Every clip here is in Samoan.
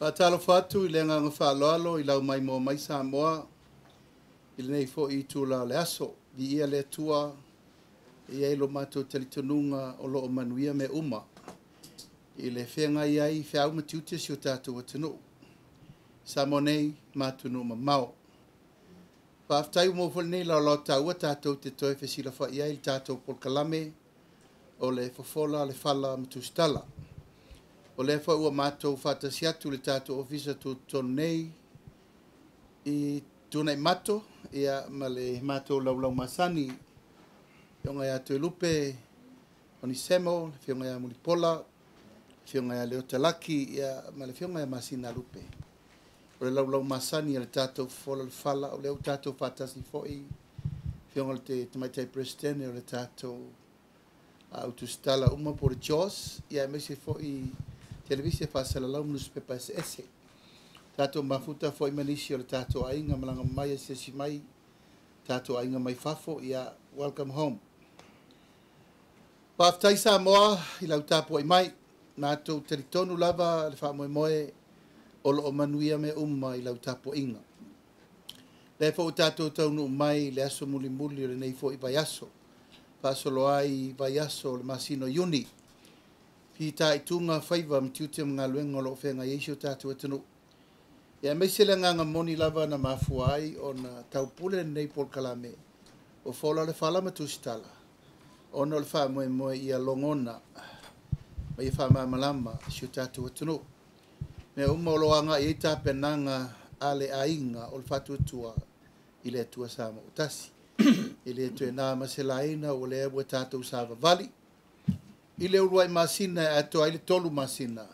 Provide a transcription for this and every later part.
Faatalofa atu i le agaga faaaloalo i lau maimoa mai Samoa i lenei foi itula o le aso. Viia le Atua, e i ai lo matou talitonuga o lo o manuia mea uma i le feagai ai feau ma tiute o si o tatou atunuu. Samoa nei ma atunuu mamao. Faafetai ua maua foi lenei laolao taua tatou te toe fesilafai ai i le tatou polokalame o le Fofola, le Fala ma Tusitala. O lea foi ua matou faatasi atu le tatou ofisa tutotonu nei i Tuanaimato, ia, ma le matou laulau masani, Afioga ia Toelupe Onisemo, le Afioga ia Mulipola, le Afioga ia Leota Laki, ia, ma le Afioga ia Masina Lupe. O le laulau masani a le tatou Fofola le Fala, o lea ua tatou faatasi foi, Afioga i le Tamaitai Peresetene o le tatou au tusitala uma po o le JOS, ia aemaise foi televise faasalalau ma nusipepa eseese. Tatou mafuta foi ma nisi o le tatou aiga malaga mai asiasi mai, tatou aiga mai fafo, ia welcome home. Faafetai Samoa i lau tapuai mai. Matou talitonu lava le faamoemoe o lo o manuia mea uma i lau tapuaiga. Lea foi ua tatou taunuu mai i le aso mulimuli o lenei foi vaiaso. Faasolo ai vaiaso o le masina o Iuni. Fitaituga faiva ma tiute ma galuega o lo o feagai ai si o tatou atunuu. Ia aemaise le agaga moni lava na mafua ai ona taupule lenei polokalame o Fola le Fala ma Tusitala, ona o le faamoemoe ia logona ma ia faamalamalama si o tatou atunuu. Mea uma o lo o agai ai tapenaga a le aiga o le faatuatua i le Atua Samoa ua tasi. E le toe na ma se laina o lea ua tatou savavali i le uluai masina e atoa ai le 3 masina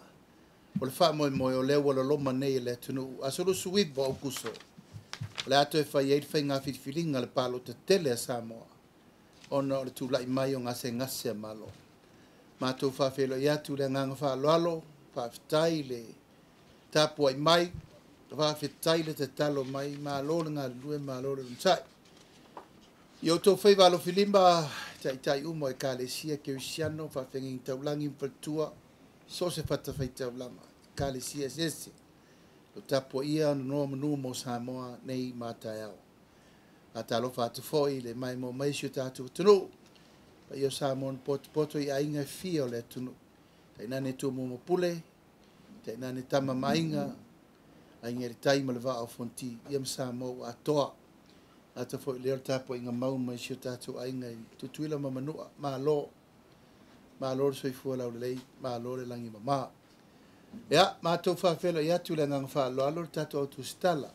o le faamoemoe o lea ua loloma nei e le atunuu. Aso 29 o Aokuso, o le a toe fai ai le faiga filifiliga le palota tele a Samoa ona o le tulai mai o gasegase a Malo. Matou faafeiloai atu le agaga faaaloalo, faafetai le tapuai mai, faafetai le tatalo mai, malo le galulue, malo le onosai. I outou faiva alofilima, taitai uma o Ekalesia, Kerisiano, faafeagaiga taulagi ma faletua, so o se fatafaitaulaga, Ekalesia eseese, o tapuaia nonoa manu mo Samoa nei ma taeao. Faatalofa atu foi le maimoa mai si o tatou atunuu, paia o Samoa na potopoto i aiga e fia o le atunuu. Tainane Tumua ma Pule, tainane Tama ma Aiga, Aiga i le Tai ma le Vaa o Fonoti, ia ma Samoa ua atoa. Ata foi lea o le tapuaiga mau mai si o tatou aiga i Tutuila ma Manua. Malo, malo le soifua laulelei, malo le lagi mama. Ia, matou faafeiloai atu le agaga faaaloalo le tatou au tusitala.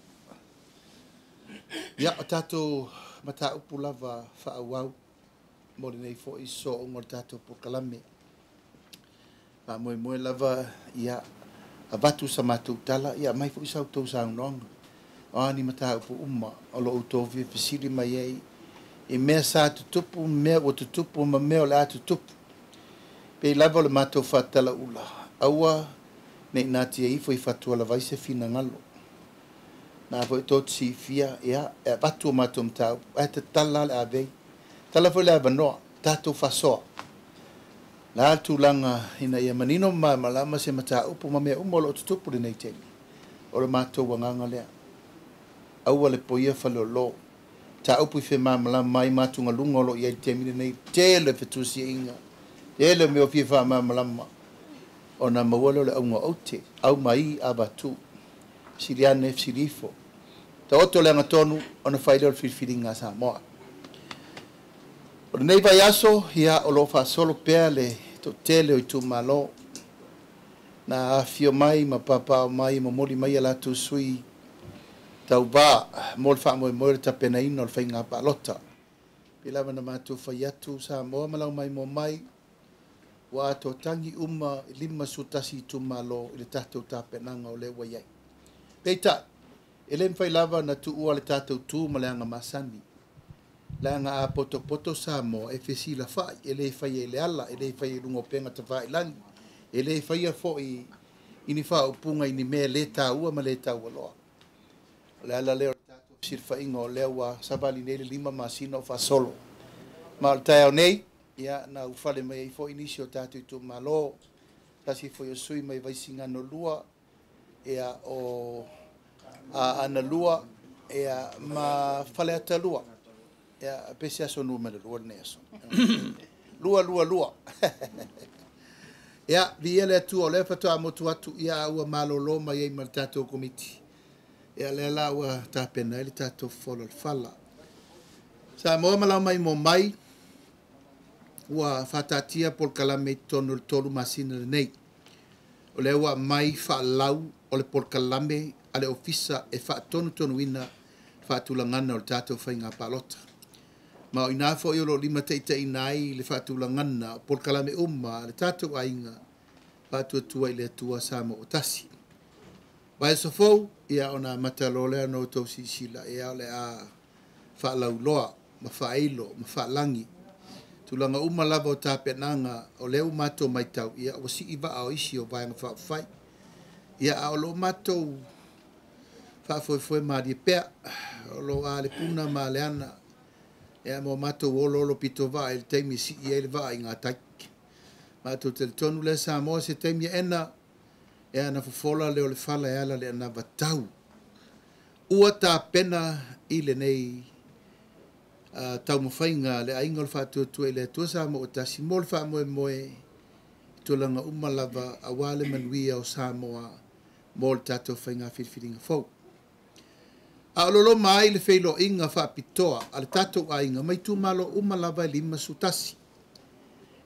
Ia, o tatou mataupu lava faaauau mo lenei foi sooga o le tatou polokalame. Faamoemoe lava, ia, avatu sa matou tala, ia aumai foi sa outou saunoaga. O a ni mataupu uma o lo o outou fia fesili mai ai i mea sa tutupu, mea ua tutupu ma mea o le a tutupu. Pei lava o le matou faatalaula, aua nei natia ifo i fatualavai se finagalo. Na foi tou te silafia, ia, e avatu o matou mataupu, ae tatala le avei. Tala foi le avanoa, tatou faasoa. La tulaga ina ia manino ma malamalama se mataupu ma mea uma o lo o tutupu lenei taimi. O le matou agaga lea. Aua le poia faleolo. Mataupu i femalamalama mai matugaluga o lo o i ai le taimi lenei. Tele fetusiaiga. Tele o mea o fia faamalamalama. Ona maua lea o le auga o aute. Au mai avatu. Fesili ane, fesili ifo. Taoto le agatonu ona fai lea o le filifiliga a Samoa. O lenei vaiaso, ia, o lo o faasolo pea le toatele o itumalo. Na afio mai ma papao mai momoli mai a latou sui tauva mo le faamoemoe o le tapenaina o le faiga palota. Pei lava na matou fai atu Samoa ma lau maimoa mai, ua atoatagi uma 51 itumalo i le tatou tapenaga o lea ua i ai. Peitai, e le mafai lava na tuua le tatou tu ma le aga masani. Leaga a potopoto Samoa e fesilafai, e le faia i le ala, e le faia i luga o upega tafailagi, e le faia foi i ni faaupuga i ni mea le taua ma le taualoa. O le ala lea o le tatou fesilafaiga o lea ua savali nei le 5 masina o faasolo. Ma o le taeao nei, ia, na ufale mai ai foi nisi o tatou itumalo, tasi foi o sui mai Vaisigano 2, ia, o Aana 2, ia, ma Faleata 2. Ia, pe se aso numera 2 lenei aso. 2, 2, 2. Ia, viia le Atua, o lea faatoa motu atu, ia, ua malolo mai ai ma le tatou komiti. Ia, lea la ua tapena ai le tatou fofola o le fala. Samoa ma lau maimoa mai, ua faataatia polokalame i totonu o le 3 masina lenei. O lea ua aumai faalau o le polokalame a le ofisa e faatonutonuina faatulagana o le tatou faiga palota. Ma o ina foi o lo o limataitaiina ai le faatulagana o polokalame uma a le tatou aiga faatuatua i le Atua Samoa ua tasi. Vaiaso fou, ia ona amata loa lea ona outou silasila, ia o le a faalauloa ma faailo ma faalagi. Tulaga uma lava o tapenaga o lea ua matou matau, ia ua sii vaa o isi o vaega faaupufai. Ia a o lo o matou faafoefoe malie pea, o lo o a le puna ma le ana, ia ma o matou oloolo pitovaa i le taimi e sii ai le vaa i gatai. Matou talitonu lea Samoa se taimi aena, e ana fofola lea o le fala e ala le anavatau. Ua tapena i lenei taumafaiga le aiga o le faatuatua i le Atua Samoa ua tasi mo le faamoemoe i tulaga uma lava aua le manuia o Samoa mo le tatou faiga filifiliga fou. A o loloma ai le feiloaiga faapitoa a le tatou aiga mai itumalo uma lava e 51.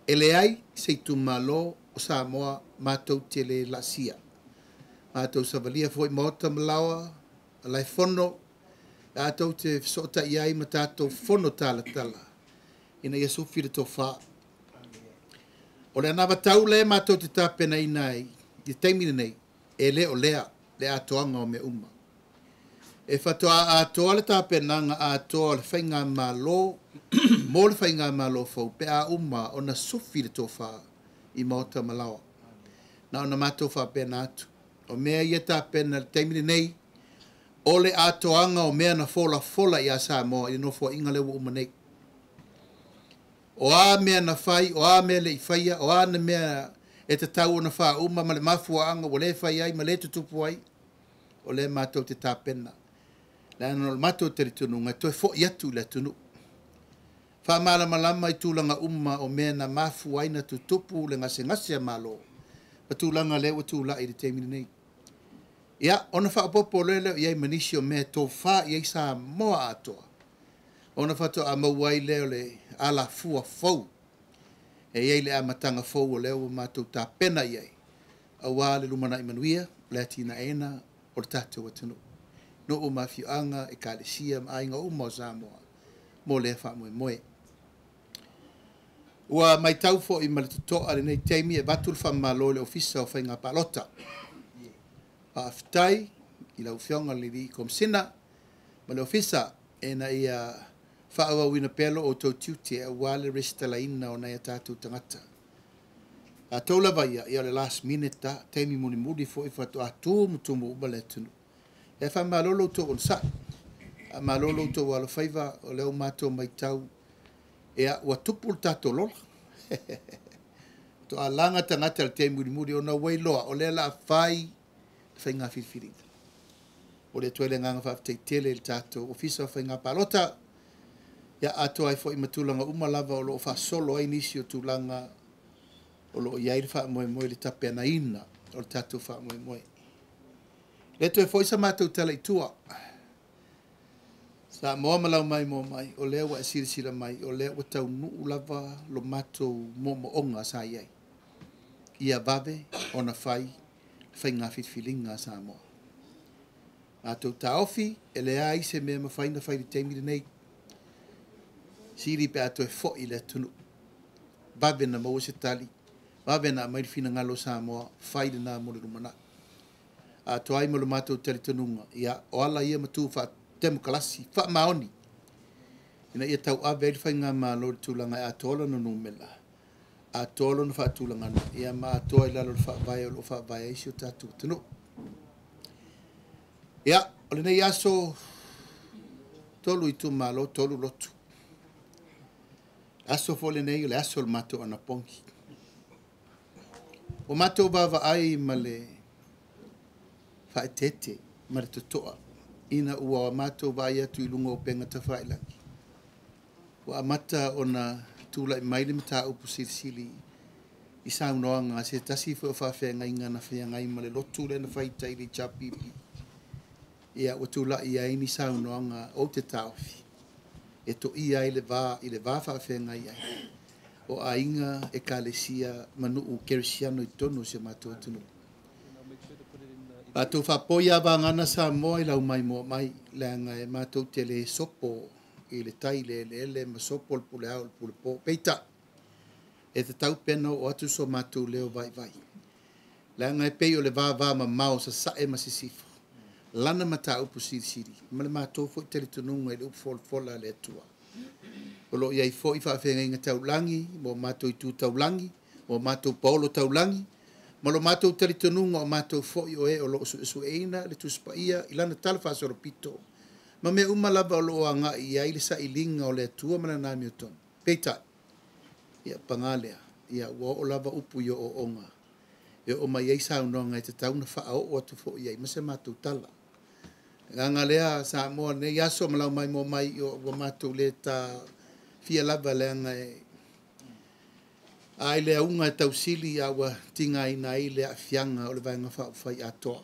E leai se itumalo o Samoa matou te le laasia. Matou savalia foi maota ma laoa, malaefono, tatou te fesootai ai ma tatou fono talatala ina ia sufi le tofa. O le anavatau lea matou te tapenaina ai i le taimi lenei, e le o lea le atoaga o mea uma. E faatoa atoa le tapenaga atoa o le faigamalo mo le faigamalo fou pe a uma ona sufi le tofa i maota ma laoa. Na ona matou faapena atu. O mea ia tapena i le taimi lenei, o le atoaga o mea na folafola ia Samoa i le nofoaiga lea ua uma nei. O a mea na fai, o a mea le i faia, o a na mea e tatau ona faauma ma le mafuaaga ua le fai ai ma le tutupu ai, o lea matou te tapena. Leaga o le matou talitonuga e toe foi atu i le atunuu. Faamalamalama i tulaga uma o mea na mafua ai na tutupu le gasegase a Malo, ma tulaga lea ua tulai i le taimi lenei. Ia, ona faaopoopo loa lea i ai ma nisi o mea e tofa i ai Samoa atoa, ona faatoa maua ai lea o le alafua fou. E i ai le amataga fou o lea ua matou tapena i ai, aua le lumanai manuia, le atinaeina o le tatou atunuu. Nuu ma afioaga, ekalesia ma aiga uma o Samoa mo lea faamoemoe. Ua matau foi ma le totoa lenei taimi e avatu le faamalo i le Ofisa o Faiga Palota. Faafetai i lau Afioga i le Alii Komesina ma le Ofisa ina ia faaauauina pea lo outou tiute aua le resitalaina o nai a tatou tagata. Tatou lava ia, ia o le last minute ta, taimi mulimuli foi faatoa tumutumu uma le atunuu. E faamalo lo outou onosai, faamalo lo outou alofaiva, o lea ua matou matau, ia, ua tupu le tatou lola. Faatoa laga tagata i le taimi mulimuli ona ua iloa, o lea o le a fai le faiga filifiliga. O le atu ai le agaga faafetai tele i le tatou Ofisa o Faiga Palota, ia atoa ai foi ma tulaga uma lava o lo o faasolo ai nisi o tulaga o lo o i ai le faamoemoe i le tapenaina o le tatou faamoemoe. Le toe foi sa matou tala i tua. Samoa ma lau maimoa mai, o lea ua e silasila mai, o lea ua taunuu lava lo matou moomooga sa i ai. Ia vave ona fai le faiga filifiliga a Samoa. Matou taofi, e leai se mea mafai ona fai i le taimi lenei. Sili pe a toe foi i le atunuu. Vave na maua se tali, vave na aumai le finagalo o Samoa, fai lena mo le lumanai. Atoa ai ma lo matou talitonuga, ia, o ala ia ma tu faatemokarasi, faamaoni, ina ia tauave ai le faigamalo i le tulaga e atoa lona numera, atoa lona faatulagana, ia ma atoa i lalo o le faavae o lo o faavae ai si o tatou atunuu. Ia, o lenei aso, 3 itumalo, 3 lotu. Aso foi lenei o le aso o le matou anapogi. O matou vaavaai ma le faaeteete ma le totoa ina ua matou vaai atu i luga o upega tafailagi. Ua amata ona tulai mai le mataupu silisili i saunoaga a se tasi foi o faafeagaiga na feagai ma le lotu lea na fai i tai i le HRPP. Ia ua tulai ai ni saunoaga ou te taofi e toia ai le va i le va faafeagai ai o aiga, ekalesia ma nuu kerisiano i totonu o si o matou atunuu. Matou faapoi lava vagana Samoa i lau maimoa mai, leaga e matou te le sopo i le tai i le eleele ma sopo le pule ao i le pule po. Peitai, e tatau pea ona oo atu so matou leo vaivai, leaga e pei o le vavamamao sasae ma sisifo, lana mataupu silisili ma le matou foi talitonuga i le upu folafola a le Atua. O lo o i ai foi faafeagaiga taulagi ma o matou itu taulagi, ma o matou paolo taulagi, ma lo matou talitonuga o matou foi o e o lo o suesueina le Tusi Paia i lana talafaasolopito, ma mea uma lava o lo o agai i ai le sailiga o le Atua ma lana amiotonu. Peitai, ia paga lea, ia ua oo lava upu i ooooga, e oo mai ai saunoaga e tatau ona faaoo atu foi i ai ma se matou tala. Le agaga lea Samoa i lenei aso ma lau maimoa mai, ua matou le taofia lava leaga e a i le auga e tausili a ua tigaina ai le aafiaga o le Vaega Faaupufai atoa.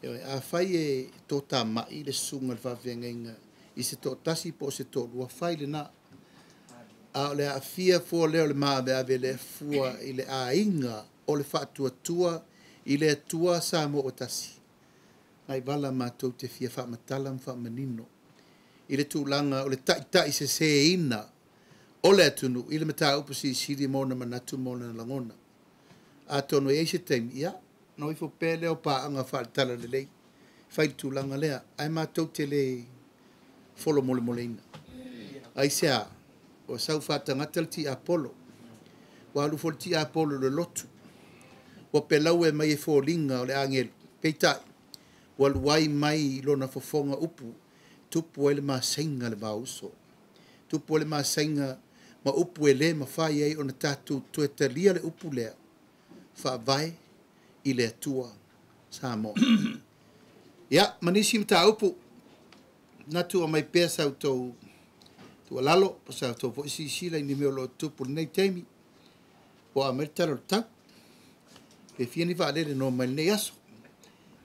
Ioe, afai e totamai le susuga i le faafeagaiga i se toatasi po o se toalua, fai lena. A o le aafia fua lea o le maaveave le fua i le aiga o le faatuatua i le Atua Samoa ua tasi, nai vala matou te fia faamatala ma faamanino i le tulaga o le taitaiseseina o le atunuu i le mataupu silisili ma ona manatu ma ona lagona. Atonu e i ai se taimi, ia, ona o ifo pea lea o paaga faale-talalelei, fai le tulaga lea, ae matou te le folomolemoleina. Aisea? Ua sau faatagata le tiapolo, ua alu foi le tiapolo i le lotu, ua pelaue mai e foliga o le agelu, peitai, ua alu ai mai lona fofoga upu, tupu ai le maseiga i le vaouso, tupu ai le maseiga ma upu e le mafai ai ona tatou toe talia le upu lea, faavae i le Atua Samoa. Ia, ma nisi mataupu, manatu aumai pea sa outou tuualalo, po o sa outou foi silasila i ni mea o lo o tutupu i lenei taimi, po o a mai le tala o le tau. Pe fia ni vaalele na omai i lenei aso,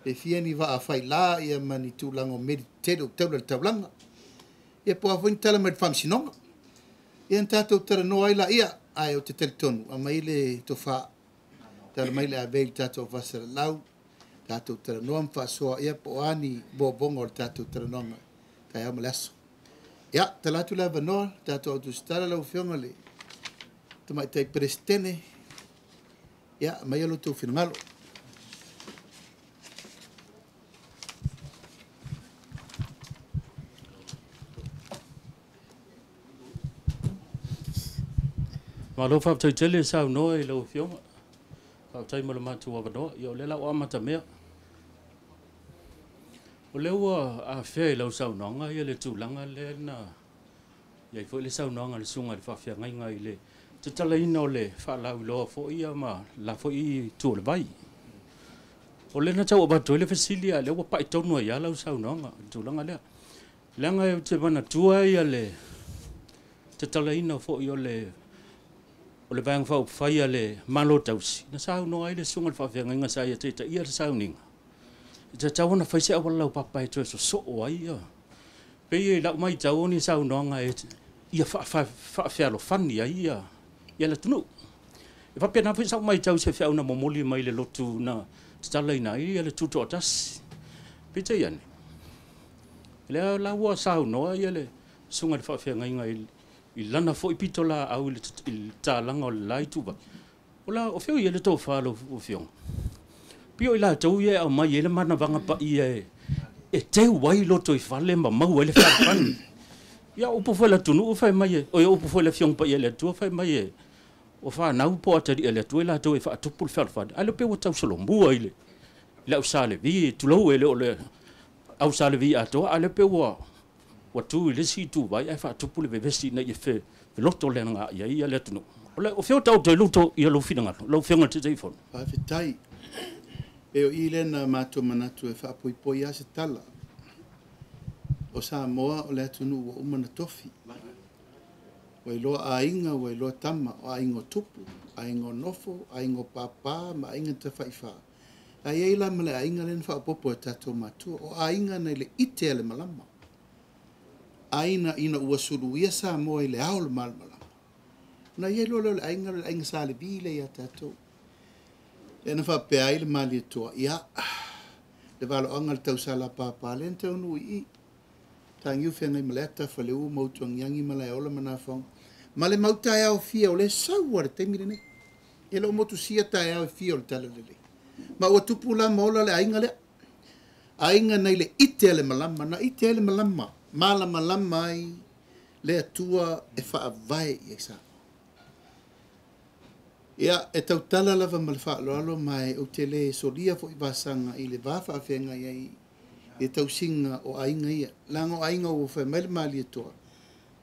pe fia ni vaa faila ia ma ni tulaga o meli tetele o taula i le taulaga. Ia po o a foi ni tala mai le Faamasinoga. Ia ona tatou talanoa ai laia, ae ou te talitonu, aumai le tofa, tala mai le avei i le tatou faasalalau, tatou talanoa ma faasoa, ia po o a ni vovoga o le tatou talanoaga, taeao ma le aso. Ia, tala atu le avanoa, le tatou autusitala lau Afioga i le Tamaitai Peresetene, ia, aumaia lo outou finagalo. Malo faafetai tele saunoa i lau Afioga. Faafetai mo le matou avanoa. Ia o lea la ua amatamea. O lea ua afea i lau saunoaga ia le tulaga lea na i ai foi le saunoaga a le susuga i le faafeagaiga i le tatalaina o le faalauiloa foi ia ma la foi itu o le vai. O lea na tau avatu ai le fesili a o lea ua pai tonu ai lava lau saunoaga i le tulaga lea. Leaga ou te manatua ia le tatalaina foi o le Vaega Faaupufai a le Malo Tausi, na saunoa ai le susuga i le faafeagaiga sa ia taitaia le sauniga, e tatau ona fai se auala laupapa e toe sosoo ai ia. Pei i lau matau o ni saunoaga e ia faafealofani ai ia le atunuu. E faapena foi sau matau i se feau na momoli mai le lotu na tatalaina ai ia le tutoatasi. Peitai ane, lea la ua saunoa ia le susuga i le faafeagaiga i lana foi pito laau i le tatalaga o le la ituvai. O la o fea o i ai le tofa lau Afioga? Pei o i latou ia e aumai ai le manavaga paia e teu ai loto i fale ma maua ai le fealofani. Ia upu foi le atunuu fai mai e, o upu foi le Afioga Paia i le Atua fai mai e, o fanau po o atalii a le Atua i latou e faatupu le fealofani. Ae le pei ua tausolomua i le au Sa Levi, tulou e le o le au Sa Levi atoa, ae le pei ua tu i le isi ituvai ae faatupu le vevesi ina ia feloto le agai ai le atunuu. O fea o taoto ai ia lou finagalo, lau Afioga i le Taitaifono? Faafetai. E o i lena matou manatu e faapoipoi a se tala. O Samoa o le atunuu ua uma na tofi. Ua iloa aiga, ua iloa tama, o aiga o tupu, aiga o nofo, aiga o papa ma aiga tafaifa. Ae i ai la ma le aiga lea na faaopoopo e tatou matua. O aiga nai le ite a le malama. Aiga ina ua suluia Samoa i le ao o le malamalama. Ona i ai loa lea o le aiga, le aiga Sa Levi lea ia tatou. Lea na faapea ai le Malietoa, ia, le valoaga le tausala papa lea na taunuu i i. Tagiu feagai ma le ata, Faleu ma Utuagiagi ma Laeola ma Nafoga. Ma le mau taeao fia o le sau a le taimi lenei. E le o motusia taeao e fia o le Talalelei. Ma ua tupu la ma ola le aiga lea. Aiga nai le ite a le malama, na ite ai le malama, malamalama ai le Atua e faavae i ai Samoa. Ia, e tautala lava ma le faaaloalo ma e ou te le solia foi vasaga i le va faafeagai ai i le tausiga o aiga ia. Leaga o aiga ua fai mai le Malietoa,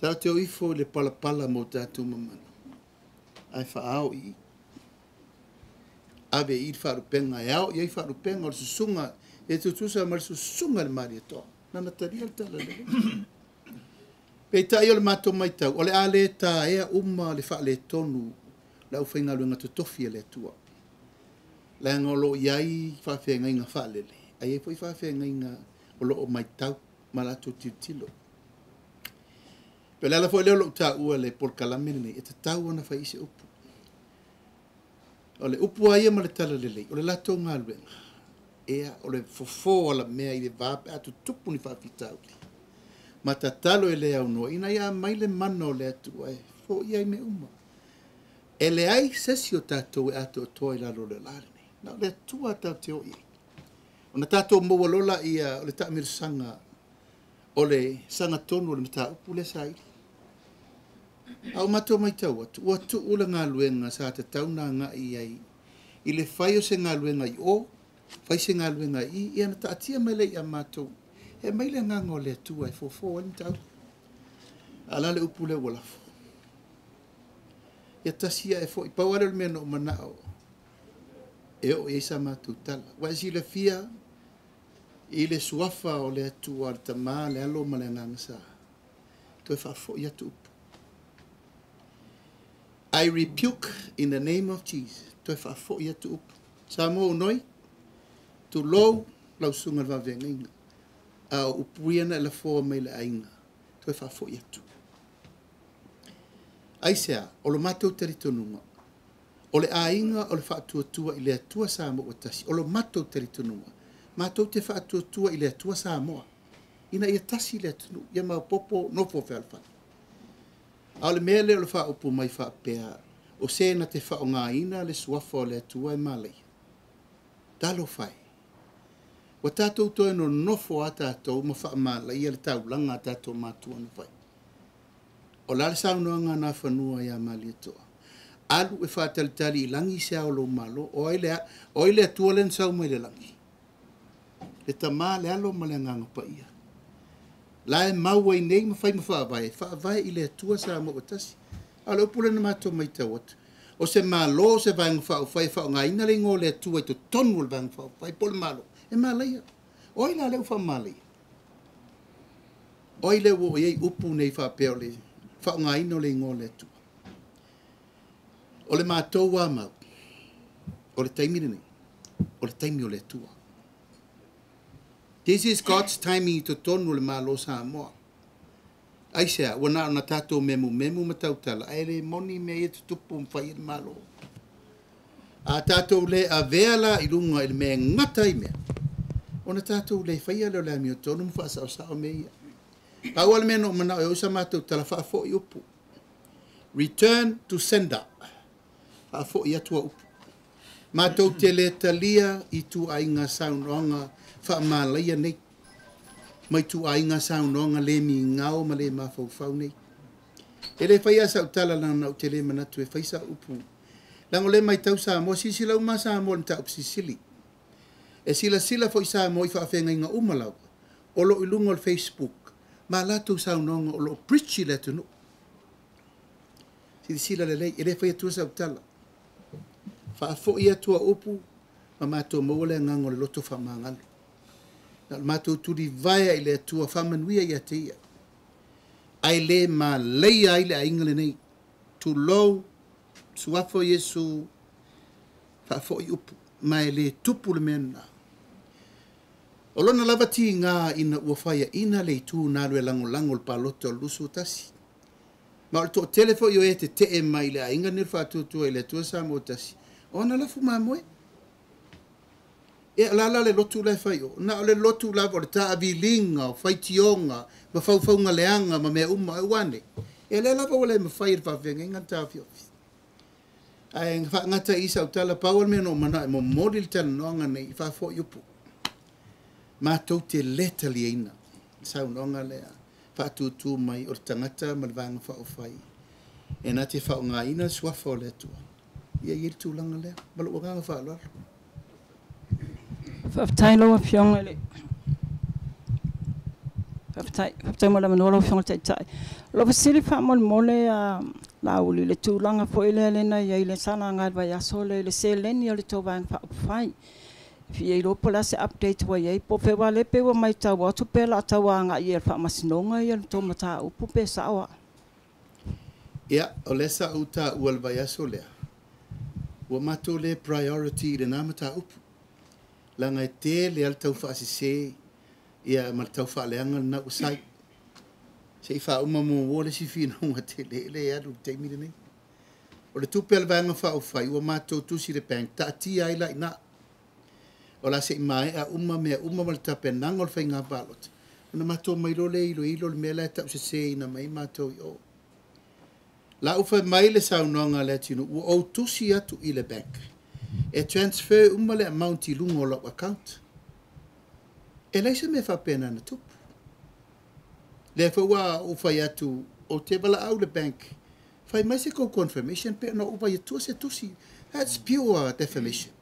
tatou te o ifo i le palapala mo tatou mamana, ae faaao i i. Ave i le faalupega, e ao i ai faalupega o le susuga, e tutusa ma le susuga i le Malietoa. Nana talia le tala lelei. Peitai o le matou matau, o le a le taea uma le faaletonu le aufaigaluega totofi a le Atua. Leaga o lo o i ai faafeagaiga faalele, ae i ai foi faafeagaiga o lo o matau ma latou tilotilo. Pe o le ala foi lea o lou taua le polokalame lenei, e tatau ona fai i se upu. O le upu a ia ma le tala lelei, o le latou galuega, ea o le fofo alamea i le va pe a tutupu ni faafitauli. Ma tatalo e le aunoa, ina ia aumai le mana o le Atua e foia ai mea uma. E leai se isi o tatou e atoatoa i lalo o le la lenei. Na o le Atua tatou te o i ai. Ona tatou maua loa laia o le taamilosaga o le sagatonu o le mataupu lea sa ili. A o matou matau atu, ua tuu le galuega sa tatau ona agai i ai i le fai o se galuega i o, fai se galuega i i, ia na taatia mai lea ia matou. E aumai le agaga o le Atua e fofo ai le mataupu. A o le a le upu lea ua lafo? Ia tasi ae foi, pau lava lea o le mea na ou manao e oo i ai sa matou tala. Ua e silafia i le suafa o le Atua, le Tama, le Alo ma le Agaga Sa, toe faafoi atu upu. I rebuke in the name of Jesus. Toe faafoi atu upu. Samoa unoi, tulou lau susuga i le vaveagaiga. A o upu ia na e lafoa mai le aiga, toe faafoi atu. Aisea, o lo matou talitonuga, o le aiga o le faatuatua i le Atua Samoa ua tasi, o lo matou talitonuga, matou te faatuatua i le Atua Samoa, ina ia tasi le atunuu, ia maopoopo nofo fealofani. A o le mea lea o le faaupu mai faapea, o se na te faaaogaina le suafa o le Atua e malaia. Talofa e. Ua tatou toe nonofo a tatou ma faamalaia le taulaga a tatou matua na fai. O la le saunoaga a Nafanua ia Malietoa. Alu e faatalitali i lagi se ao o lou Malo. O ai le Atua lea na sau mai le lagi? Le Tama, le Alo ma le Agaga Paia. La e mau ai nei ma fai ma faavae, faavae i le Atua Samoa ua tasi. A o le upu lea na matou matau atu. O se Malo, o se Vaega Faaupufai e faaaogaina le igoa o le Atua i totonu o le Vaega Faaupufai po o le Malo, e malaia. O ai la lea ua faamalaia? O ai lea ua oo i ai upu nei faapea o le faaaogaina o le igoa o le Atua? O le matou a mau, o le taimi lenei, o le taimi o le Atua. This is God's timing i totonu o le Malo o Samoa. Aisea, ua na ona tatou memumemu ma tautala, ae le moni mea ia tutupu ma fai e le Malo. A tatou le avea la i luga i le mea e gata ai mea, ona tatou le faia lea o le amiotonu ma faasaosao mea ia. Pau lava le mea na ou manao e oo sa matou tala faafoi upu. Return to sender. Faafoi atu au upu. Matou te le talia i tuaiga saunoaga faamalaia nei, mai tuaiga saunoaga le migao ma le mafaufau nei. E le faia sau tala leaga ou te le manatu e fai sau upu. Leaga o lea matau Samoa, silasila uma Samoa i le mataupu silisili. E silasila foi Samoa i faafeagaiga uma lava o lo o i luga o le Facebook ma latou saunoaga o lo o preach i le atunuu. Silasila lelei, e le fai atua sau tala. Faafoi atu au upu, Ma matou maua le agaga o le loto faamagalo. Na o le matou tulivae i le Atua faamanuia ia te ia. Ae le maleia ai le aiga lenei. Tulou, suafa o Iesu, faafoi upu, ma e le tupu le mea lena. O lona lava tiga ina ua faiaina le itu na alu e lagolago le palota o le 21. Ma o le toatele foi o e tetee mai le aiga lenei o le Faatuatua i le Atua Samoa Tasi, o ana lafu mamoe. E la la le lotu la e fai o. Na o le lotu lava o le taaviliga, o faitioga, ma faufauga leaga, ma mea uma e ua ane. E lea lava ua le mafai e le faafeagaiga na taofiofi. Ae faagata i sau tala pau o le mea na ou manao e momoli le talanoaga nei i faafoi upu. Matou te le taliaina saunoaga lea faatutu mai o le tagata ma le vaega faaupufai e na te faaaogaina le suafa o le Atua. Ia i ai le tulaga lea. Ma lou agaga faaaloalo. Faafetai lau Afioga i le Faafetai, faafetai mo le avanoa lau Afioga i le Taitai. O lau fesili faamolemole a Laauli i le tulaga foi lea na i ai le sa laga i le vaiaso lea i le seleni o le tou Vaega Faaupufai. E fia iloa po o le a se update ua i ai po o fea aua o lea e pei ua matau atu pe o le a tau agai i le Faamasinoga le tou mataupu pe sao au? Ia, o lea sa ou taua i le vaiaso lea, ua matou le priority i lena mataupu. Leaga e tele lava le tau faasese ia ma le tau faaleaga lena ua sai. Se i faauma muamua le isi finauga tele lea e alu i le taimi lenei. O le tupe a le Vaega Faaupufai ua matou tusi i le bank, taatia ai la i ina. O la se i maea uma mea uma ma le tapenaga o le faiga palota, ona matou omai loa lea e iloilo le mea la e tauseseina mai ai matou i o. La ua fai mai le saunoaga a Leatinuu, ua ou tusi atu i le bank e transfer uma le amount i luga o lau account. E leai se mea faapena na tupu. Lea foi ua ou fai atu, ou te valaau le bank, fai mai se kou confirmation pe na ou vai atua se tusi. That's pure defamation.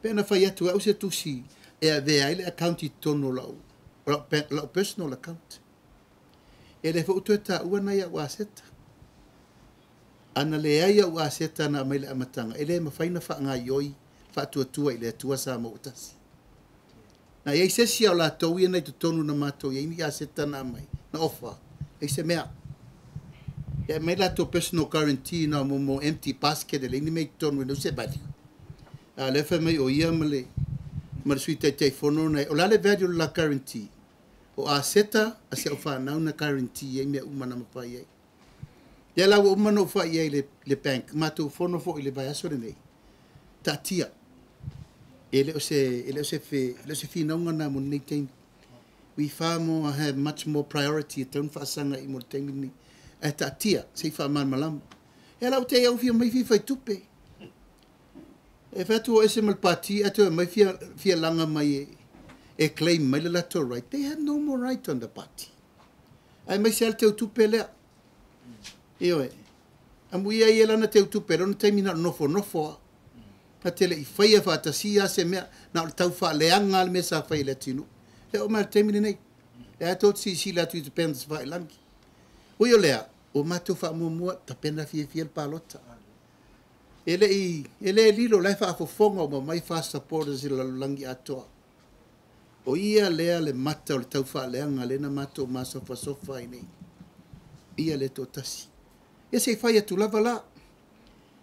Pe na fai atu au se tusi e avea ai le account i totonu o lau personal account. E le foi ua toe taua nai au aseta. Ana leai au aseta na aumai le amataga, e le mafai ona faagaoioi faatuatua i le Atua Samoa ua tasi. Na i ai se isi o latou ia na i totonu na matou i ai ni aseta na aumai, na ofa, leai se mea. E aumai latou personal guarantee na o mo empty basket e leai ni mea i totonu e leai se value. A o lea fai mai o ia ma le Sui Taitaifono na, o le a le value o le la guarantee? O aseta a si au fanau na guarantee ai mea uma na mafai ai. Ia la ua uma na ou fai ai le bank, matou fono foi i le vaiaso lenei, taatia. E le o se finauga na mo lenei taimi. We far more have much more priority e tau na faasaga i mo le taimi lenei. Ae taatia, se i faamalamalama. Ia la ua te au fia mai fia fai tupe. E fai atu o ese ma le pati, ae toe mai fia laga mai e claim mai le latou right. They have no more right on the party. Ae mai se ale teu tupe lea. Ioe. Amuia ia lana teu tupe, lona taimi na nofo nofo a. Na te le i faia faatasia se mea, na o le tau faaleaga le mea sa fai i le atunuu. E oo mai le taimi lenei. E a tou silasila atu i tapena tafailagi. Ui o lea, ua matou faamuamua tapena fiafia le palota. E le lilo la e faafofoga uma mai FAST supporters i le lalolagi atoa. O ia lea le mata o le tau faaleaga lea na matou masofasofa ai nei. Ia le toatasi. Ia se i fai atu lava la.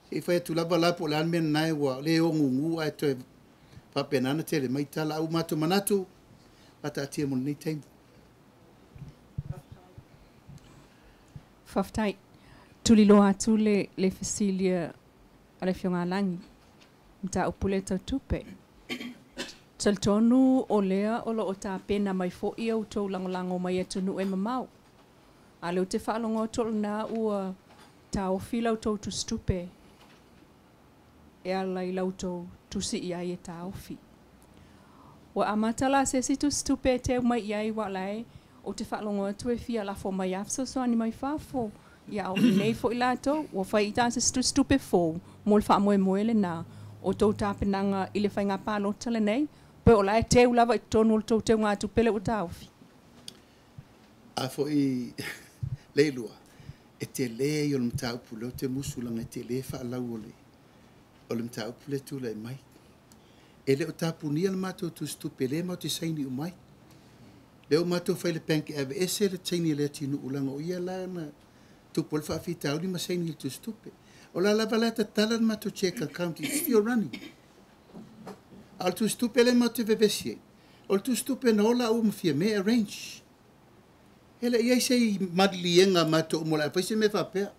Se i fai atu lava la po o le a le mea lena ua le ogugu ae toe faapena na tele mai tala. Au matou manatu, faataatia mo lenei taimi. Faafetai. Tuliloa atu le fesili a le Afioga Lagi. Mataupu le tau tupe. Talitonu o lea o loo tapena mai foi au tou lagolago mai atunuu e mamao. A lea ou te faalogo atu o lena ua taofi lau tou tusitupe e ala i lau tou tusi i ai e taofi. Ua amata la se isi tusitupe e teu mai i ai wa lae o te faalogo atu e fia lafo mai a fesoasoani mai fafo. Ia o nei foi latou ua fai i tā se isi tusitupe fou mo le faamoemoe lena o tou tapenaga i le faiga palota lenei pe o la e teu lava i totonu o le tou teugatupe le ua taofi. A foi leilua, e te le i o le mataupu leo te musu langa e te le faalau o le mataupu le tulai mai. E le o tapunia le matou tusitupe lea matou te saini uma ai. Lea ua matou fai i le bank e aveese le saini a Leatinuu leaga o ia la na tupu ai le faafitauli ma saini i le tusitupe. O la lava la e tatala le matou cheque account, it's still running. A o le tusitupe lea matou te vevesi ai, o le tusitupe na o laua ma Fiame arrange. E le i ai se maliliega a matou uma o le a fai se mea faapea.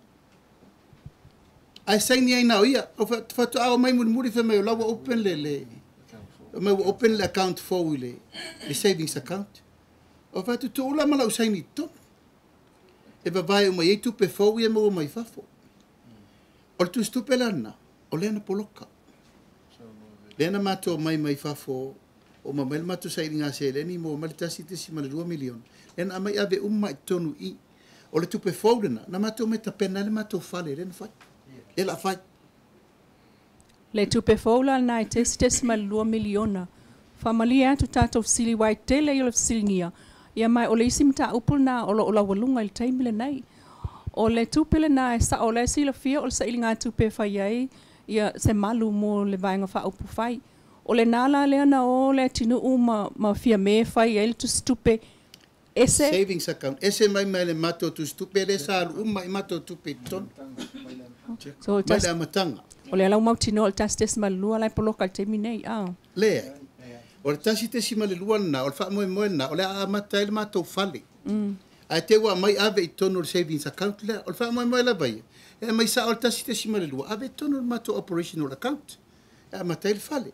Ae saini ai na o ia. O faatoa omai mulimuli fai mai o la ua open le le mai ua open le account fou i le savings account. O fai atu tuu la ma lau saini i totonu. E vavae uma i ai tupe fou ia e maua mai fafo. O le tusitupe la lena, o lea na poloka. Lea na matou omai mai fafo, uma mai le matou sailiga seleni, maua mai le $1.2 miliona. Lea na aumai ave uma i totonu i i. O le tupe fou lena, na matou omai tapena ai le matou fale lea na fai. Lea o le a fai. Le tupe fou la lena e $1.2 miliona. Faamalie atu tatou fesili aua e tele ia o le fesiligia, ia ma o le isi mataupu lena o lo o laualuga i le taimi lenei. O le tupe lena e sao o la e silafia o le sailigatupe e fai ai ia se malu mo le Vaega Faaupufai. O lena la lea na o Leatinuu ma Fiame fai ai le tusitupe ese. Savings account, ese mai mai le matou tusitupe lea sa alu uma i matou tupe i totonu. So, Mai le amataga. O lea la ua mautinoa o le 1.2 la e poloka i le taimi nei. Leai. O le 1.2 lena, o le faamoemoe lena, o le a amata ai le matou fale. Ae te i ua aumai ave i totonu o le savings account lea. O le faamoemoe lava ia, e aumai sao le 1.2, ave i totonu o le matou operational account e amata ai le fale.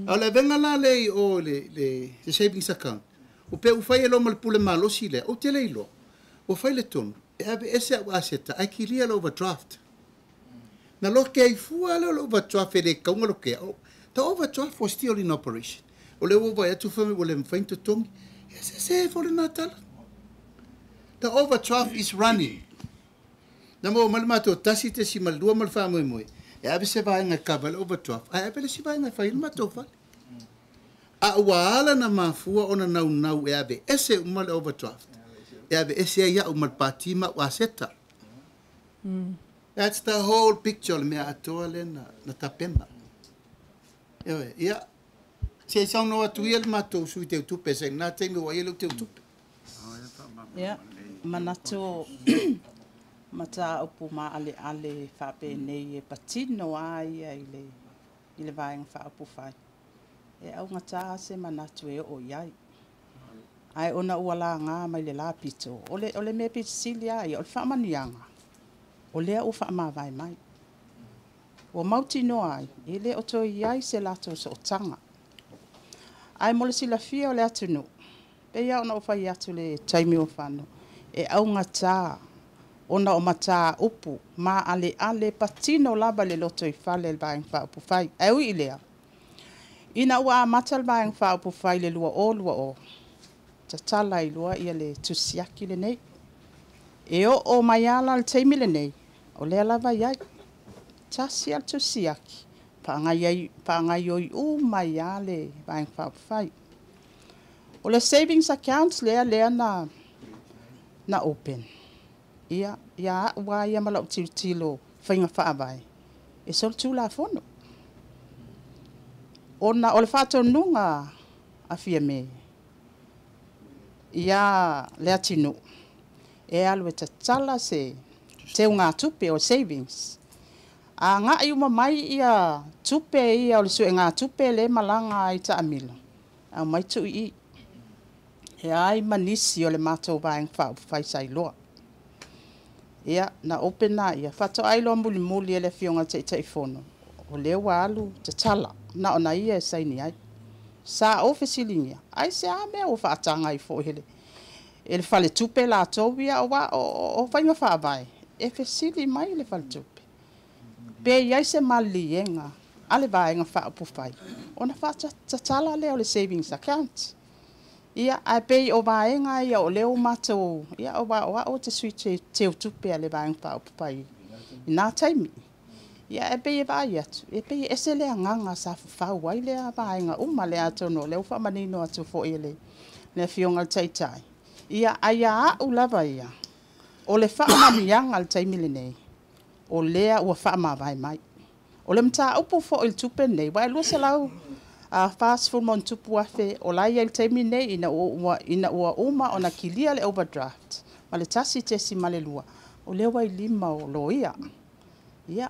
A o le avega la lea i o i le savings account, ua pei ua fai e loa ma le pule malosi lea, ou te le iloa, ua fai le tonu, e aveese au aseta ae kilia le overdraft. Na loke ai fua lea o le overdraft e le tatau ona lokea. The overdraft was still in operation. O lea ua ou vaai atu fai mai ua le mafai ona totogi. Ia se se foi lena tala. The overdraft is running. Na maua mai le matou 1.2 ma le faamoemoe e ave se vaega e cover ai le overdraft ae ave le isi vaega e fai ai le matou fale. A ua ala ona mafua ona naunau e aveese uma le overdraft, e aveese ai au ma le pati ma au aseta. That's the whole picture o le mea atoa lea na tapena. Ioe, ia, se i saunoa atu ia le matou sui teutupe se i lena taimi ua i ai lou teutupe. Ia, manatu o mataupu maaleale faapenei e patino lava ia i le i le Vaega Faaupufai, e augata se manatu e oo i ai. Ae ona ua laga mai le lapito, o le o le mea pito sili lava ia, o le faamanuiaga, o lea ua faamavae mai. Ua mautinoa ai, e le o toe i ai se latou sootaga. Ae mo le silafia o le atunuu, pei lava ona ou fai atu i le taimi ua fano, e augata ona o mataupu maaleale patino lava i le lotoifale a le Vaega Faaupufai. Ae ui i lea, ina ua amata le Vaega Faaupufai i le 2020, tatala ai loa le tusiaki lenei. E oo mai lava la i le taimi lenei, o lea lava e i ai. Tasi lava le tusiaki, faagaioi uma ai lava le Vaega Faaupufai. O le savings account lea na open, ia ia au lava ia ma lau tilotilo faiga faavae, e solitulafono. Ona o le faatonuga a Fiame ia Leatinuu, e alu e tatala se teugatupe o savings. Agai uma mai ia tupe ia o le suegatupe lea e malaga ai taamilo, aumai tuu i i. E ai ma nisi o le matou Vaega Faaupufai sa iloa. Ia, na open lea, faatoa iloa mulimuli e le Afioga i le Taitaifono, o lea ua alu tatala, na ona ia e saini ai. Sa ou fesiligia, ai se a mea ua faataga ai foi e le faletupe latou ia, aua o faiga faavae, e fesili mai le faletupe, pe i ai se maliliega a le Vaega Faaupufai, ona faatatala lea o le savings account. Ia, ae pei o vaega ia o lea ua matou, ia aua o au ou te sui teutupe a le Vaega Faaupufai i na taimi. Ia, e pei e vaai atu, e pei e ese le agaga sa fafau ai lea vaega uma lea, atonu o lea ua faamanino atu foi e le Afioga i le Taitai. Ia, ae ia au lava ia, o le faamanuiaga i le taimi lenei, o lea ua faamavae mai. O le mataupu foi i le tupe lenei, aua e 40+ o la ia i le taimi nei ina ua uma ona kilia le overdraft ma le 1.2 o lea ua i lima o loia. Ia,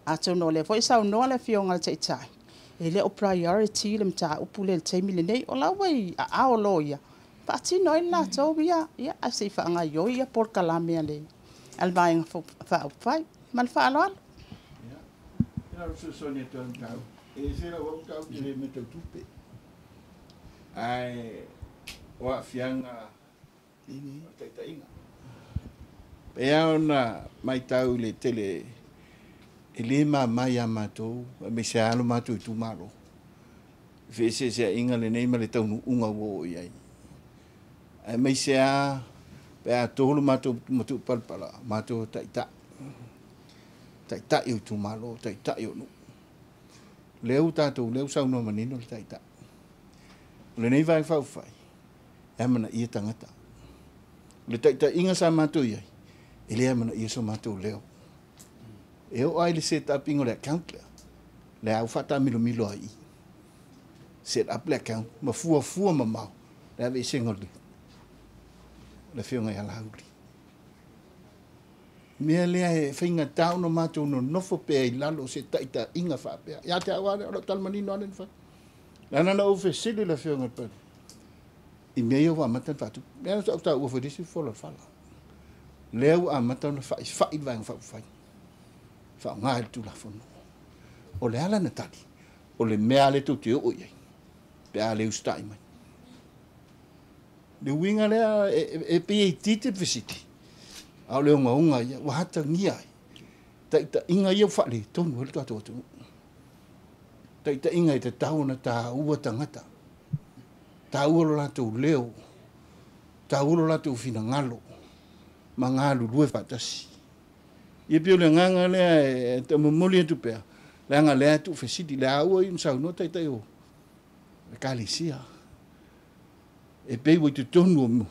atonu o lea foi saunoa le Afioga i le Taitai, e le o priority le mataupu lea i le taimi lenei. O la ua i aao o loia, faatino ai le latou ia, ae se i faagaioi ia polokalame a le Vaega Faaupufai. Ma le faaaloalo. E se la ua tau te le me tau tupe. Ai o aafiaga o taitaiga. Pe a ona matau le tele e le mamai ia matou, aemaise lava lo matou itumalo. Feeseeseaiga lenei ma le taunuuga ua oo i ai. Aemaise lava pe a tolu matou matuupalapala, matou taitai. Taitai o itumalo, taitai o nuu. Lea ua tatou, lea ua saunoa manino le taitai. O lenei Vaega Faaupufai, e amanaia tagata. O le taitaiga sa matou i ai, e le amanaia so matou leo. E oo lava i le set up ina o le account lea, lea ua faataamilomilo ai i. Set up le account, ma fuafua mamao le aveesega o le Afioga ia Laauli. Mea lea e faigata ona matou nonofo pea i lalo o se taitaiga faapea. Ia te au lava lea, o lau tala manino lava lea na fai. Leaga na ou fesili le Afioga i le Palemia, i mea ia ua amata ona faatupu. Lea na ou taua foi i le isi fola o le fala. Lea ua amata ona faifai le Vaega Faaupufai, faaaoga i le Tulafono. O le ala na tali, o le mea lea tou te oo i ai, pe a le usitai mai. Le uiga lea e pei e itiiti le fesili, a o le ogaoga ia, ua atagia ai taitaiga ia ua faaletonu ai le tatou atunuu. Taitaiga e tatau ona taua tagata, taua lo latou leo, taua lo latou finagalo, ma galulue faatasi. Ia pei o le agaga lea e momoli atu pea, leaga lea e tuufesili, lea ua i saunoa taitai o ekalesia. E pei ua i totonu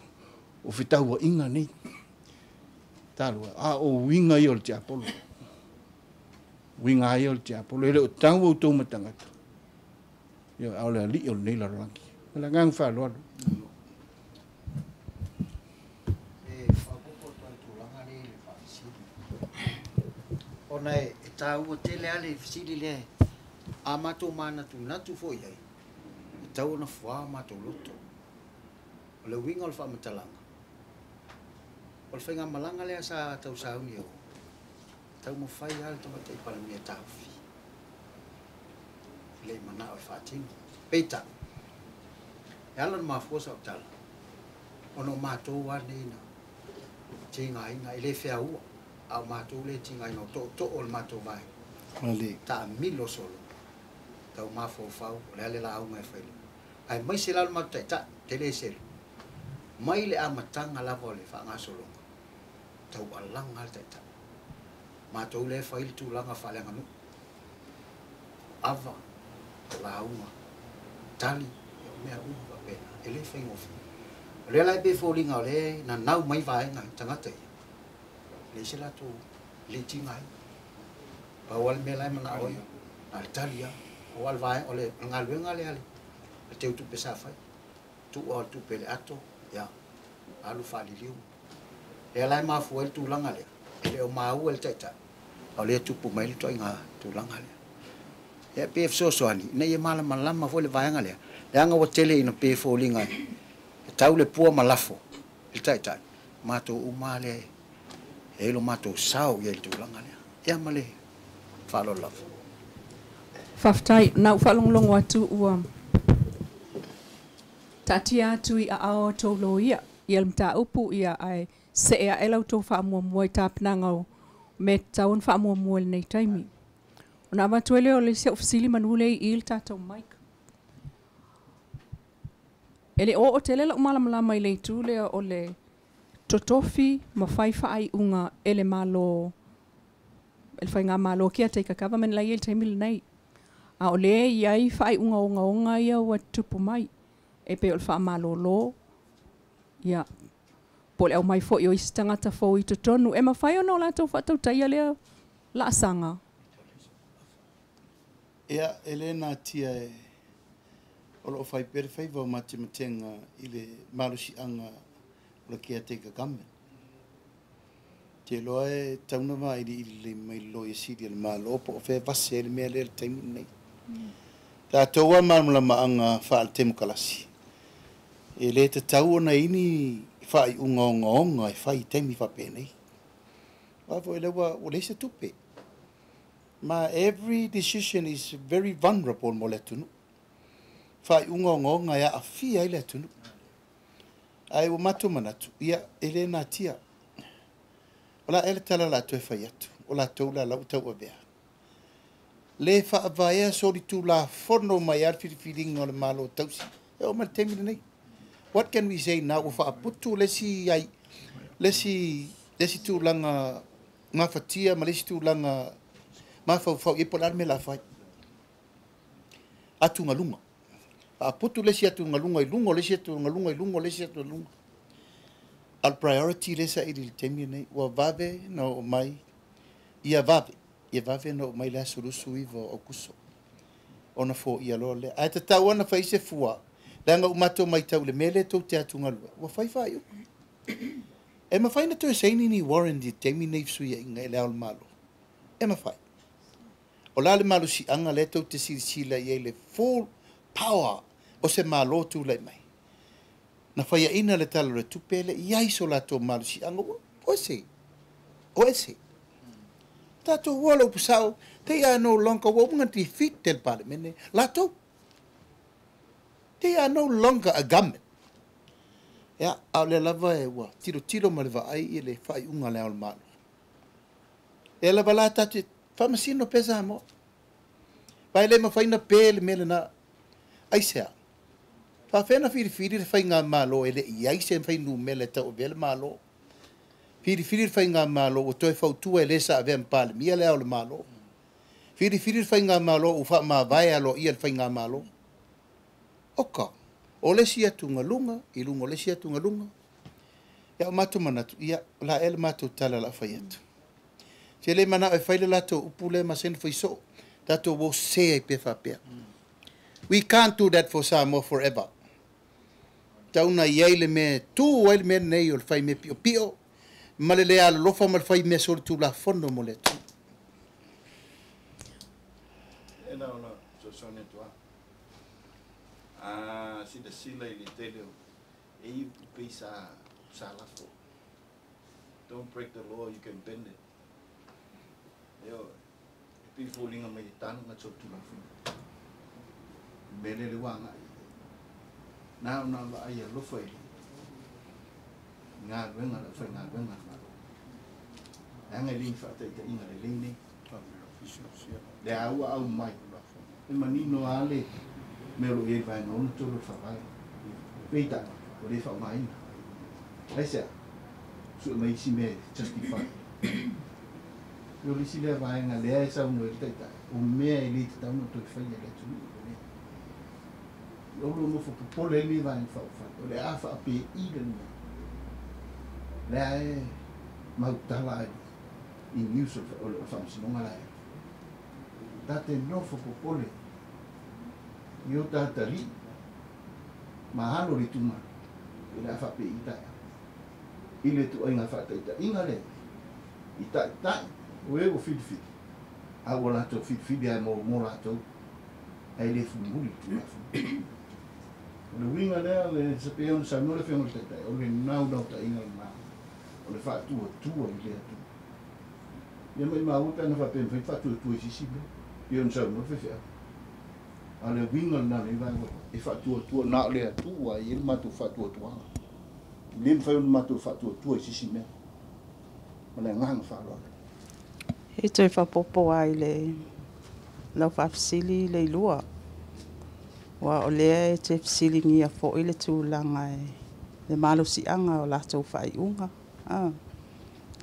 o fetauaiga nei. Talo, a o uiga ia o le tiapolo. Uiga ia o le tiapolo. E le o tau outou ma tagata. Ia, a o le alii o lenei lalolagi. O le agaga faaaloalo. E faaopoopo atu ai i le tulaga lea i le faafesili. Ona e taua tele lava le fesili lea, a matou manatunatu foi i ai, e tatau ona fua o matou loto. O le uiga o le faamatalaga, o le faigamalaga lea sa tausauni e o, taumafai lava le Tamaitai Palemia e taofi. E le i manao e faatino. Peitai, e ala ona mafua sau tala, ona o matou lava nei na tigaina, e le feaua, a o matou le tigaina o tootoo o le matou vaega. Taamilo solo, tau mafaufau, o le a le lauga e fai. Ae maise la le matou taitai, te le selu. Mai le amataga lava o le faagasologa, taualaga le taitai. Matou le fai le tulaga faaleaganuu. Ava, o lauga, tali, o mea uma faapena, e le faigofie. O lea la e pei foliga o lea nanau mai vaega i tagata ia, leai se latou le tiga ai. Pau lava le mea la e manao ai, na o le tali lava. Aua o le vaega, o le galuega lea le teutupe sa fai. Tuua o le tupe i le ato, ia, alu faaliliu. Lea la e mafua ai le tulaga lea, e le o maua e le taitai, a o lea e tupu mai le ituaiga tulaga lea. Ia, pe fesoasoani, ina ia malamalama foi le vaega lea, leaga ua tele ina pe foliga e tau le pua ma lafo i le taitai, matou uma lea e ai lo matou sao i ai i le tulaga lea. Ia ma le faaaloalo lava. Faafetai, na ou faalogologo atu ua taatia atu i aao o tou loia ia le mataupu ia ae see ae la outou faamuamua i tapenaga o mea e tatau ona faamuamua i lenei taimi. Ona avatu ai lea o le isi au fesili manu lea i le tatou mic. E le oo tele lau malamalama i le itu lea o le totofi ma fai faaiuga e le Malo, e le faigamalo caretaker government la e i ai i le taimi lenei. A o lea e i ai faaiuga ogaoga ia ua tupu mai, e pei o le faamalolo, ia, po o le aumai foi o isi tagata fou i totonu. E mafai ona o latou faatautaia lea laasaga. Ia, e le natia e O loo fai pea le faiva o matematega i le malosiaga o le caretaker government. Ou te iloa e tatau ona vailiili lelei mai le Loia Sili a le Malo po o fea e vase ai le mea lea i le taimi lenei. Tatou lava malamalamaaga faale-temokalasi, e le tatau ona i ai ni faaiuga ogaoga e fai i taimi faapenei. Aua foi o lea ua leai se tupe. Ma every decision is very vulnerable mo le atunuu. Faaiuga ogaoga e aafia ai le atunuu. Ae ua matou manatu, ia, e le natia. O le a ea le tala o le a toe fai atu? O latou la la ua tauavea. Le faavaea solitulafono mai lava le filifiliga o le Malo tausi e oo mai le taimi lenei. What can we say now? Ua faaputu le isi ai, le isi, le isi tulaga gafatia ma le isi tulaga mafaufau i ai po o le a le mea o le a fai. Atugaluga. Faaputu le isi atugaluga i luga o le isi atugaluga i luga o le isi atugaluga. A o le priority lea e saili i le taimi lenei, ua vave ona oo mai, ia vave, ia vave ona oo mai le aso 29 o Aokuso ona foia loa lea. Ae tatau lava ona fai se fua, leaga ua matou matau i le mea lea tou te atugalu ai, ua fai faaiuga. E mafai ona toe saini ni warrant i le taimi lenei i fesuiaiga i Le Ao o le Malo? E mafai. O le a le malosiaga lea tou te silasila i ai i le full power o se Malo tulai mai? Na faiaina le Tala o le Tupe e le i ai so latou malosiaga, ua ese, o ese. Tatou ua le upu sao, they are no longer, ua uma ona defeat e le Palemene latou. They are no longer a government. Ia, a o lea lava e ua tilotilo ma le vaai i le faaiuga a Le Ao o le Malo. Lea lava la tatou te faamasino pea Samoa. Aua e le mafai ona pe le mea lena. Aisea? Faafefea ona filifili le faigamalo e le i ai se fuainumera e tauavea le Malo? Filifili le faigamalo ua toe fautua e le sa avea ma Palemia Le Ao o le Malo. Filifili le faigamalo ua faamavae aloaia le faigamalo. Oka, o le isi atugaluga i luga o le isi atugaluga. Ia, o matou manatu, ia, o le a ea le matou tala o le a fai atu? Se le manao e fai le latou upu lea ma sene fai soo, tatou o sese ai pea faapea. We can't do that for Samoa forever. Tau na i ai le mea e tu ai le mea lenei o le fai mea piopio ma le le alolofa ma le fai mea solitulafono mo le atunuu. E na ona fesoasoani atu lava. A silasila i le tele o e i upu pei sa sa lafo. Don't break the law, you can bend it. Ioe. E pei e foliga mai e taga solitulafono. Le mea lea le ua agai i ai. Na ona vaai alofa i le galuega a le aufaigaluega a le Malo. Leaga e le ni faataitaiga lelei nei. Le a ua aumai, e manino lava le mea o lo o i ai i le Vaega 63 o le Faavae. Peitai, ua le faaaogaina. Aisea? Sue mai isi mea e justify. O le isi lea vaega lea e saunoa ai le Taitai, o mea e le tatau ona toe faia e le atunuu o lenei. O lo o nofo popole ai lenei Vaega Faaupufai, o le a faapei le mea. Lea e mautala ai i news o le Faamasinoga la e. Ta te nofo popole i o tatalii ma alo o le itumalo i le a faapei taeao i le ituaiga faataitaiga lea i taitai o e ua filifili a ua latou filifili lava mo latou ae le mulimuli le Tulafono. O le uiga lea, e pei ona saunoa le Afioga i le Taitai, o le naunautaiga lena o le faatuatua i le Atua. Ia maimau e pe ana faapea e mafai ona faatuatua i se isi mea, pei ona saunoa le faifeau. A o le uiga lena o lenei vaega, e faatuatua na o le Atua e i ai le matou faatuatuaga. E le mafai ona matou faatuatua i se isi mea. Ma le agaga faaaloalo. E toe faaopoopo lava i le lau faafesili Leilua, aua o lea e te fesiligia foi le tulaga e le malosiaga o latou faaiuga a